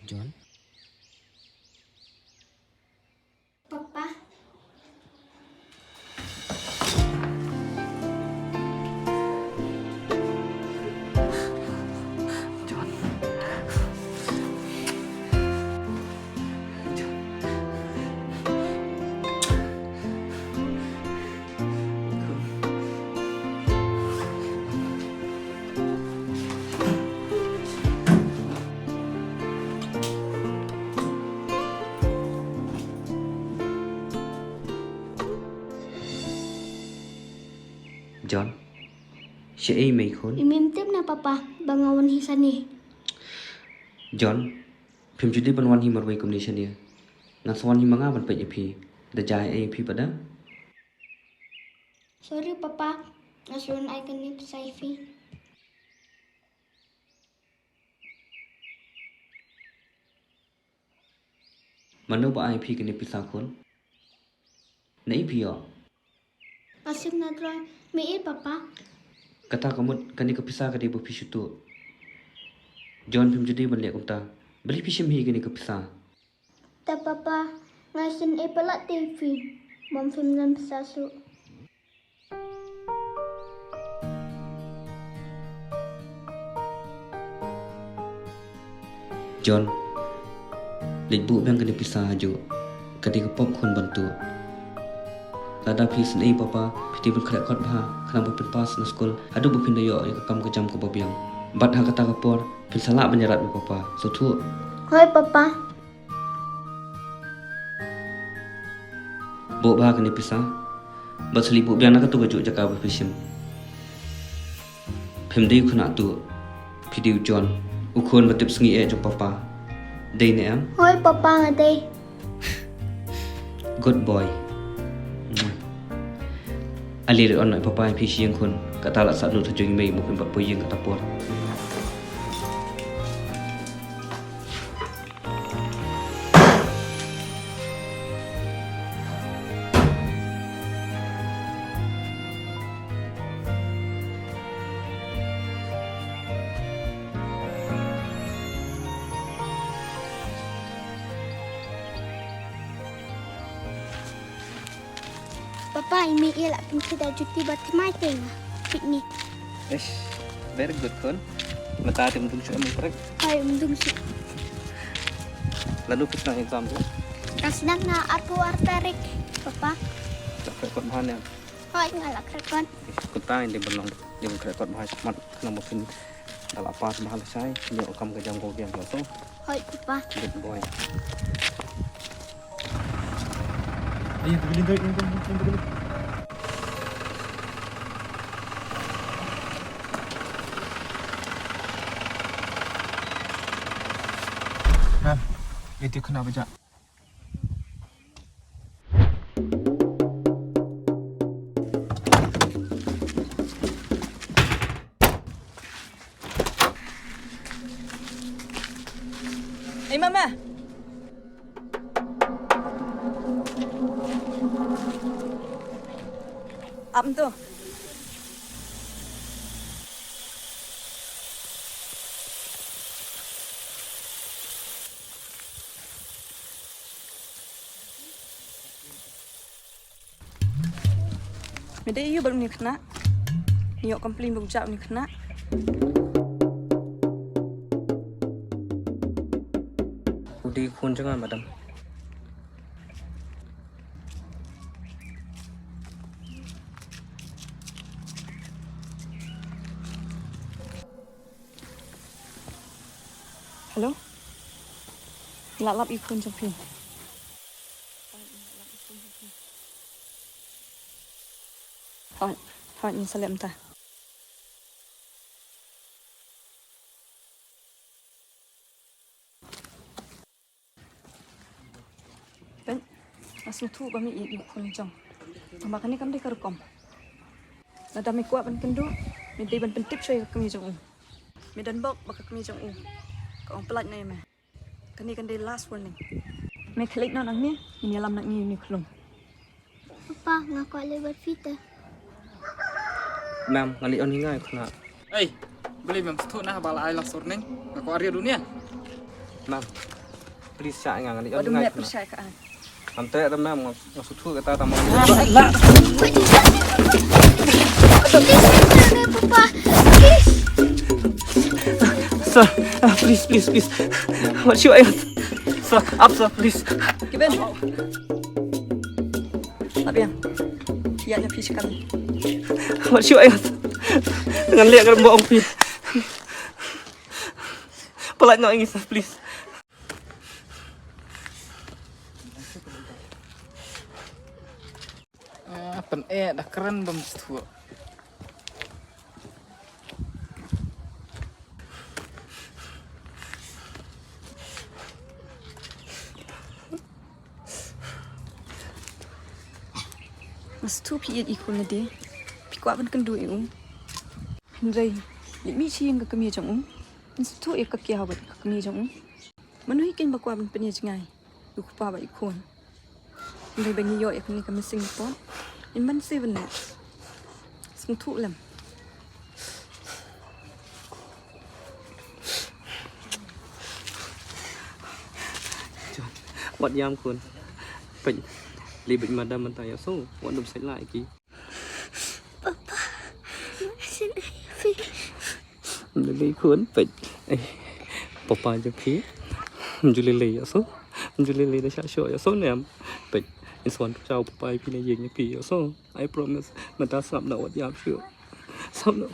John. Papa. John. John. John, shaei me khun? Ym tip na papa ba nga wan hi shane. John, phim ju dei ban wan hi marwei kumne shane. Ngan sa wan hi ma nga ban peit ïa phi. Da jia ei phi pat da? Sorry papa, nga shu ai kane pisa ïa phi. Mano ba ai phi kane pisa khun? Naei phi ïoh? Nga shim na droi. Me ei papa? Kata ka mut kane ka pisa ka dei ba phi shu tuh. John, phim ju dei ban leh kumta. Balei phi shim hi kane ka pisa? Te papa, nga sngewthuh palat te phi. Bym phim don pisa shuh. John, leit buh biang kane pisa hajuh. Ka dei ka pop khun ban tuh. Lada phi sngew papa, phi dei ban khreh kot bha khnang ba phin pass na skul haduh ba phin da ïoh ïa ka kam ka jam kaba biang. Bad ha kata ka por phin sa lah ban ïarap ïa papa. Sngewthuh? Hooid papa. Buh bha kane pisa. Bad sa leit buh biang na kato kajuh jaka ba phi shim. Phim dei u khynnah tuh. Phi dei u John, u khun ba tip sngi eh jong papa. Dei ne em? Hooid papa, nga dei. Good boy. Ale ri on, papa, phi shu ïeng khun. Kata la sah lut ha jong i mei, mo phim pat poi ïeng kata por. Papa, i mei i la pynkhih da juti ba thymmai te nga picnic. Eish, very good khun. Mynta te ym dung shuh em, correct? Hooid, ym dung shuh. Lano phi sdang exam tu? Ka sdang ha arphew ar tarik, papa. La khreh kot bha ne? Hooid, nga la khreh kot. Eish, kumta ngin dei ban long, dei ban khreh kot bha shakhmat, khnang ba phin da la pass bha lashai, phin ïoh kam ka jam kaba biang, to? Hooid, papa. Good boy. Ma'am, ito ka na ba dyan? Ei, mama. Ap to. Me dei ïa u bad une u khynnah. Ïoh complain ba u jah une u khynnah. U dei u khun jong nga, madam. Hello? Nga la lap ïa u khun jong phi. Hooid, hooid, ngin sa leh mynta. Peit, nga sngewthuh ba me ïeit ïa u khun jong. Tangba kane kam dei ka rukom. Lada me kwah ban kynduh, me dei ban pyntip shuwa ïa ka kmie jong u. Me don bok ba ka kmie jong u ka ong pyllait noh ïa me. Kane kan dei last warning. Me khlem noh nangne, ngin ïalam nangne ïa une u khlung. Papa, nga kwah leit bad phi te. Ma'am, nga leit on hi nga ïa u khynnah. Ei, balei mem sngewthuh na ba la ai last warning? Nga kwah riat dunia. Ma'am, please shah ïa nga, nga leit on hi nga ïa u khynnah. Ngam treh re ma'am, nga, nga sngewthuh kata tang ba nga. Papa, please. Sir, ah, please, please, please. Wat shu ïa. Sir, ap sir, please. Kiben. Ap ïa. Ïa na phi shi kam. Wat shu ïa. Ngan leh ngan ba ong phi. Pyllait noh ïa ngi sir, please. Ah, pyneh da kren bym sngewthuh. Sngewthuh phi ïeit i khun lade. Phi kwah ban kynduh ïa u. Hynrei leit mih sha ïing ka kmie jong u. Sngewthuh ïa ka kiaw bad ka kmie jong u. Mano hi keiñ ba kwah ban pynïaid jngai ïa u kpa bad i khun. Hynrei ba ngi ïoh ïa kane ka missing report, ngim banse ban leh. Sngewthuh lem. Wat ïam khun. Peit. Lei beit madam mynta ïa so. Wat dum sai lai ki. Papa. Lei lei khun. Peit. Eh. Papa jong phi. Ju lei lei ïa so. Ju lei lei da sha sho ïa so nem. Peit. In swan tu chau papa ïa phi na ïing ïa phi ïa so. I promise. Mynta sngap na wat ïam shu. Sngap na.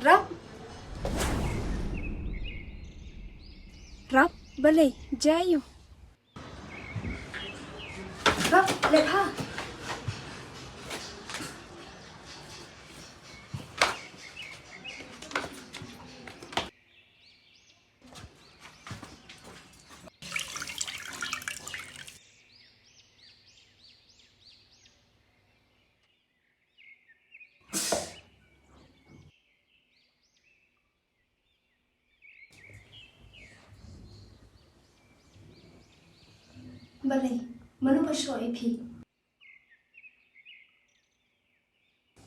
Rap. Rap, balei, jia ïa u. Rap, leh bha. Balei, mano ba shoh ïa phi?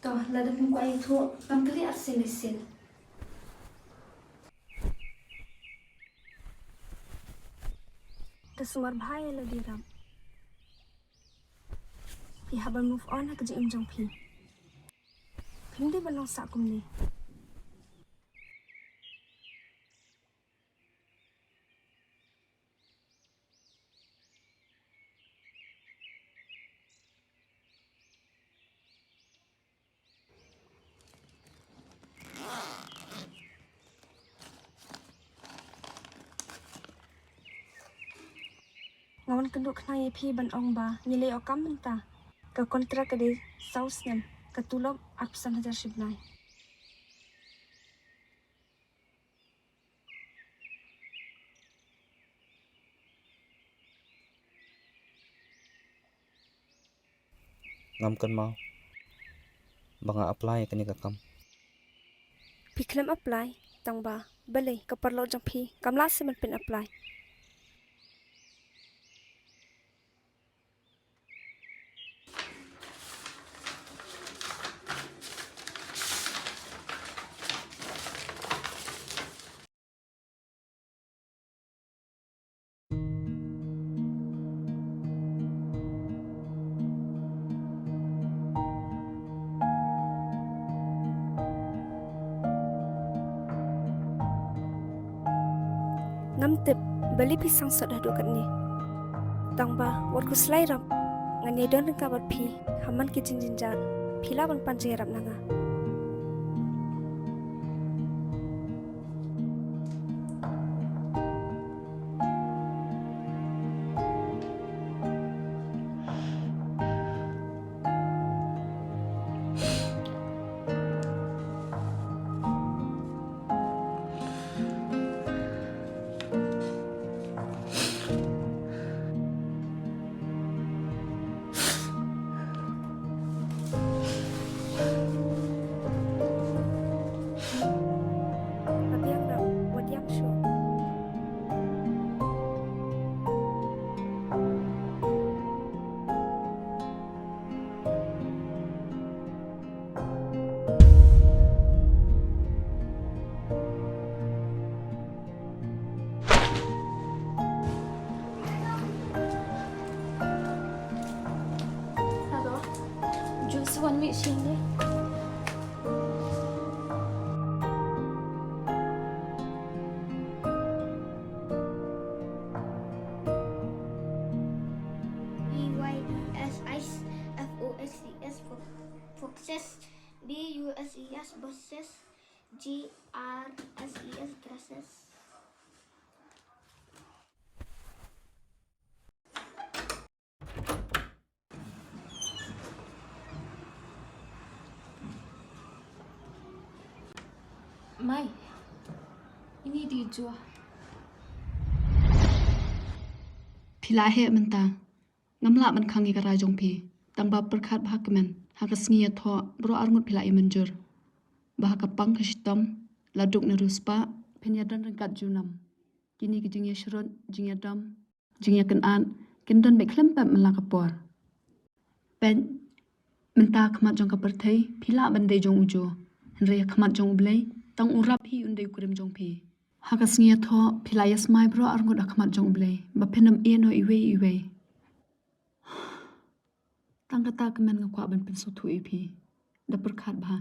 To, lada phim kwah ïathuh, ngam kylli arsien shisien. To sumar bha ïa lade Rap. Phi hap ban move on ha ka jingim jong phi. Phim dei ban long sah kumne. Nga wan kynduh khnang ïa phi ban ong ba ngi leh ïa u kam mynta. Ka kontrak ka dei saw snem, ka tulop arphew san hajar shi bnai. Ngam kynmaw. ba nga apply ïa kane ka kam. Phi khlem apply, tang ba balei ka paralok jong phi kam lah shuh ban pyn-apply? Ngam tip balei phi sngewsih haduh katne. Tang ba wat khuslai ruh, ngan ïai don ryngkat bad phi ha man ki jingjynjar. Phi lah ban pan jingïarap na nga. Hello. Just one minute, Shindy. B Y E S I S F O X E S, fo-, foxes. B U S E S, buses. G R S E S, grasses. Mai, ini di jua. Phi la heh mynta. Ngam lah ban khang ïa ka rai jong phi. Tang ba pyrkhat bha kmen, ha ka sngi ïathoh baroh arngut phi la ïa mynjur ba ha ka pang ka shitom, la duk ne riewspah, phin ïadon ryngkat junom. Kine ki jingïashrut, jingïadom, jingïakynad kin don beit khlem pep man la ka por. Peit, mynta ha khmat jong ka pyrthei phi lah ban dei jong u Jo, hynrei ha khmat jong U Blei tang u rap hi un dei u kurim jong phi. Ha ka sngi ïathoh phi la ïasmai baroh arngut ha khmat jong U Blei ba phin ym ïehnoh iwei iwei. Tang kata kmen nga kwah ban pynsngewthuh ïa phi. Da pyrkhat bha.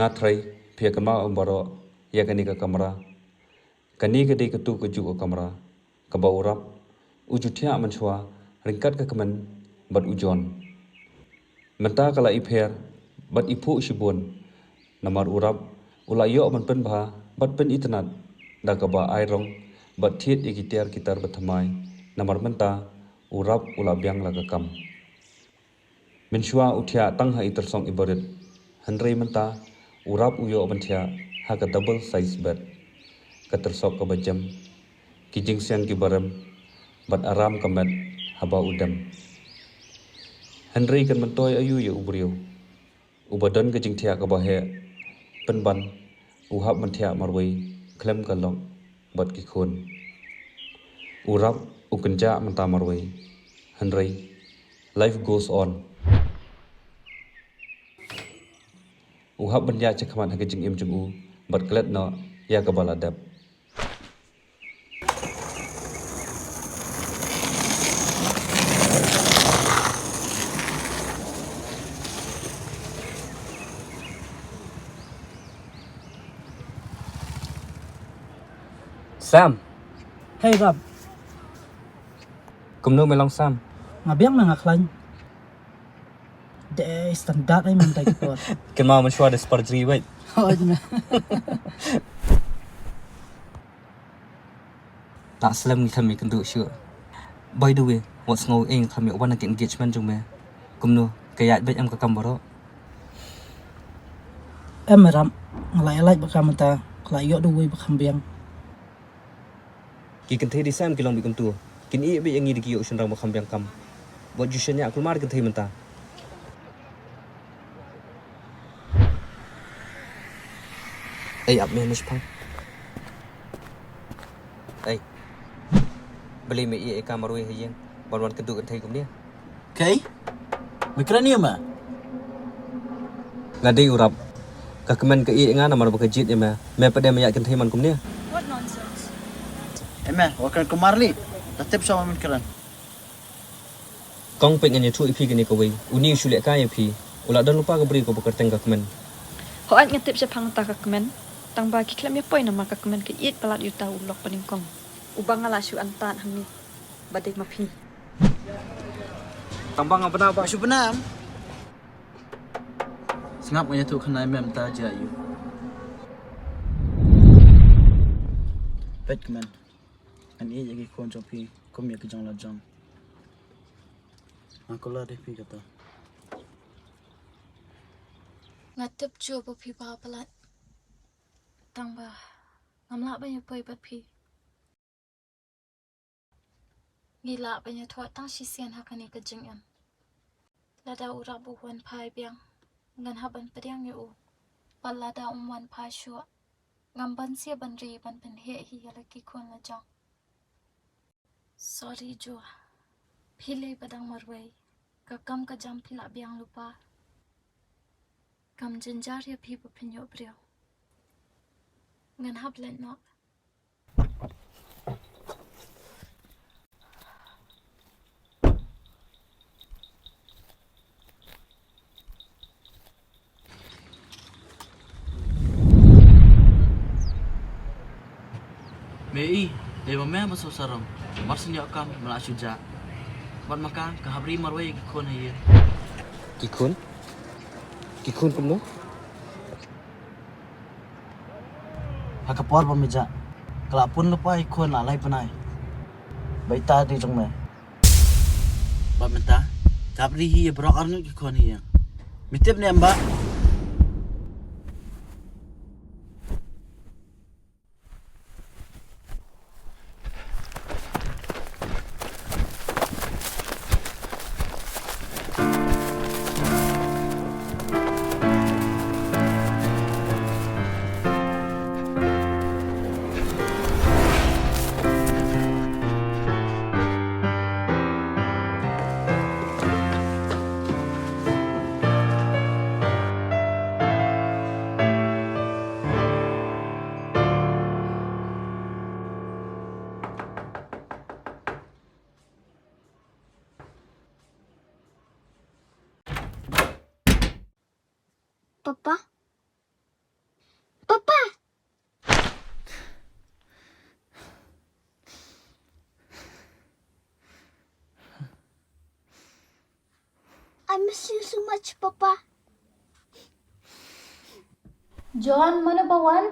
Nga trai, phi ïa kynmaw em baroh ïa kane ka kamra. Kane ka dei katu kajuh ka kamra kaba u Rap u ju thiah mynshuwa ryngkat ka kmen bad u John. Mynta ka la ipher bad iphuh shibun. Namar u Rap u la ïoh ban pynbha bad pynitynnad da kaba ai rong bad thied ïa ki tiar ki tar ba thymmai. Namar mynta u Rap u la biang la ka kam. Mynshuwa u thiah tang ha i tyrsong iba rit. Hynrei mynta u Rap u ïoh ban thiah ha ka double size bed. Ka tyrsok kaba jem, ki jingsiang kiba rem, bad aram ka met haba u dem. Hynrei kan myntoi aïu ïa u briew uba don ka jingthiah kaba heh, pynban u hap ban thiah marwei khlem ka lok bad ki khun. U Rap u kynjah mynta marwei, hynrei life goes on. U hap ban ïaid shakhmat ha ka jingim jong u bad klet noh ïa kaba la dep. Sam. Hey Rap. Kumno me long Sam? Nga biang me nga khlaiñ. De standard ai mynta ki por. Kynmaw mynshuwa de spar jri bad. Hooid me. Ta slem ngi kham ïakynduh shuh. By the way, wat sngew ïa ngi kham ïa wan ha ka engagement jong me. Kumno, ka ïaid beit em ka kam baroh? Em Rap, nga la ïa lait bad ka mynta, ka la ïoh da uwei ba kham biang. Ki kynthei Decem ki long beit kumtu. Kin ïeh beit ïa ngi da ki ïoh shynrang ba kham biang kam. Wat ju shaniah kulmar kynthei mynta. Ei, ap me, me shipang. Ei. Balei me ïeh ïa ka marwei ha ïing ban wan kynduh kynthei kumne? Kaei? Me kren ïa ma? Nga dei u Rap. Ka kmen ka ïeh ïa nga namar ba ka jied ïa me. Me pat de me ïaid kynthei man kumne. What nonsense. Ei me, wat kren kumar lei. La tip shuwa ma men kren. Kong peit ngan ïathuh ïa phi kane kawei. Une u shu leh kai ïa phi. U la don lypa ka briew kaba kyrteng ka kmen. Hooid nga tip shaphang uta ka kmen. Tang ba ki khlem ïa poi namar ka kmen ka ïeit palat ïa uta u lok banyngkong. Uba nga la shu antad hangne. Ba dei ma phi. Tang ba nga bna ba shu bna. Sngap, nga ïathuh khana ïa me mynta jia ïa u. Peit kmen. Ngan ïeit ïa ki khun jong phi kum ïa ki jong la jong. Nga kular ïa phi kata. Nga tip jur ba phi bha palat. Tang ba ngam lah ban ïa poi bad phi. Ngi lah ban ïathoh tang shisien ha kane ka jingim. Lada u Rap u wan phai biang, ngan hap ban pdiang ïa u. Bad lada um wan phai shuh, ngam banse ban ri ban pynheh hi ïa la ki khun la jong. Sorry Jua. Phi lei ba dang marwei. Ka kam ka jam phi lah biang lypa. Kam jynjar ïa phi ba phin ïoh briew. Ngan hap leit noh. Me i, dei ma me ba sngewsarong. Mar shu ïoh kam, me la shu jah. Bad ma ka, ka hap ri marwei ki khun ha ïing. Ki khun? Ki khun kumno? Ha ka por ba me jah, ka la pun lypa ïa ki khun la lai bnai. Ba ita dei jong me. Bad mynta, ka hap ri hi ïa baroh arngut ki khun ha ïing. Me tip ne em bah? Papa? Papa! I miss you so much, Papa. John, mano ba wan?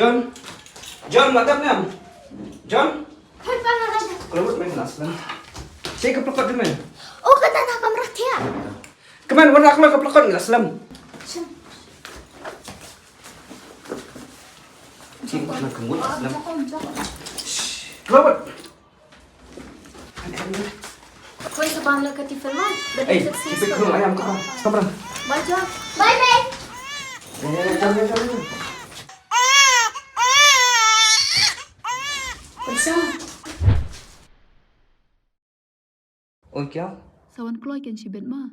John. John, wat dap ne em? John. Hei, pa, nga dap. Ka la wut, men, nga slem. Sha ka pyrkhat jong men. Oh, kata na kamra thiah. Kmen, wat rak la ka pyrkhat, nga slem. Shem. Sha ka pyrkhat, nga slem. Shh. Ka la wut. Khoi sa ban la ka tiffin ma. Ei, tiffin khoi ayam ka. Kamra. Bye, John. Bye, bye. Ya, ya, ya, jom, jom, jom, jom. Oi, Kiaw. Sa wan kloi kan shibit ma.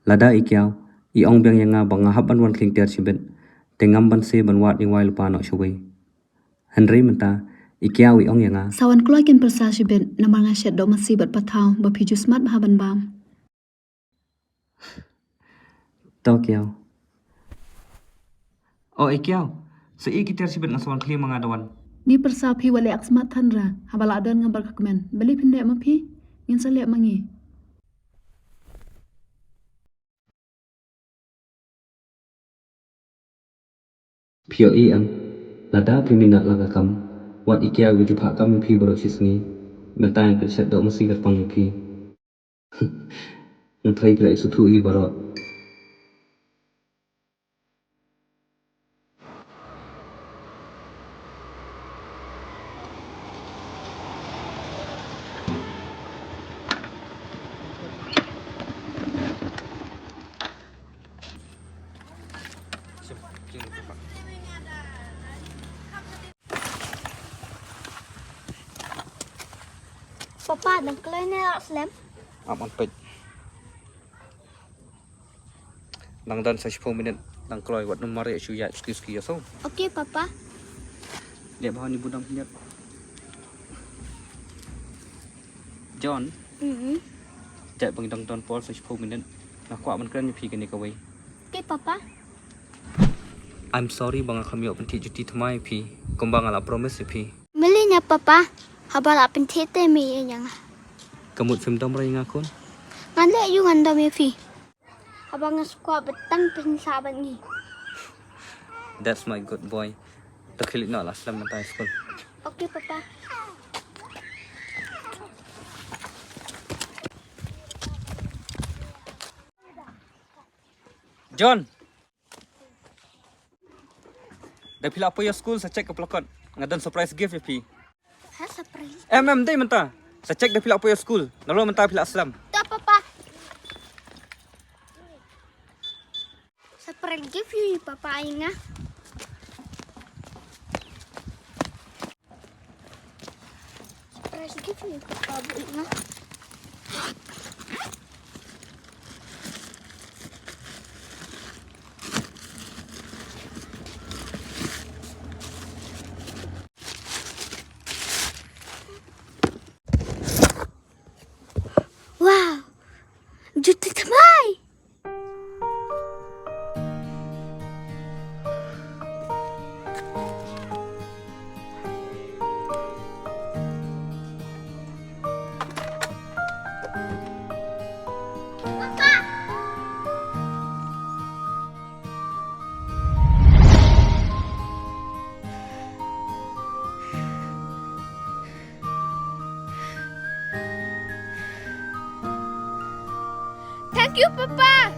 Lada i Kiaw i ong biang ïa nga ba nga hap ban wan khlieng tiar shibit, te ngam banse ban wad ïa wai lypa noh shawei. Hynrei mynta i Kiaw i ong ïa nga. Sa wan kloi kan pyrsa shibit, namar nga shet doh masi bad pathaw ba phi ju smat bha ban bam. To Kiaw. O i Kiaw, sa i ki tiar shibit, nga sa wan khlieng ma nga da wan. Ni pyrsa phi, wat leh ak smat than ra, haba la don nga bad ka kmen. Balei phin leh ma phi? Ngin sa leh ma ngi. Phi ïohi em, lada phi minot la ka kam, wat i Kiaw i ju phah kam ïa phi baroh shi sngi. Mynta nga pynshit doh masi kyrpang ïa phi. Nga tharai phi la ïa sngewthuh ïa baroh. Papa, dang kloi ne la slem? Ap on peit. Dang don sa shiphew minit, dang kloi, wat nym mareh shu ïaid suki suki ïa so. Okay, Papa. Dep ha ni budam hynñiat. John. Mhm. Dep ba ngi dang don por sa shiphew minit. Nga kwah ban kren ïa phi kane kawei. Okay, Papa. I'm sorry ba nga khlem ïoh pynthih juti thymmai ïa phi kumba nga la promise ïa phi. Mlien ïa Papa, haba la pynthih te me ïa nga. Ka mut phim dom re ïa nga khun? Ngan leh ïa u ngan dom ïa phi. Haba nga sngewkwah ba tang phin sah bad ngi. That's my good boy. To khie leit noh, la slem mynta ha skul. Okay, Papa. John. Da phi lah poi ïa skul sa check ka phlakot. Nga don surprise gift ïa phi. Ha, surprise? Em, em, dei mynta. Sa check da phi lah poi ïa skul. Nalor mynta phi lah slem. To, Papa. Surprise gift ïa i Papa ïa nga. Surprise gift ïa i Papa ïa nga. Wow. Juti thymmai. Thank you, Papa.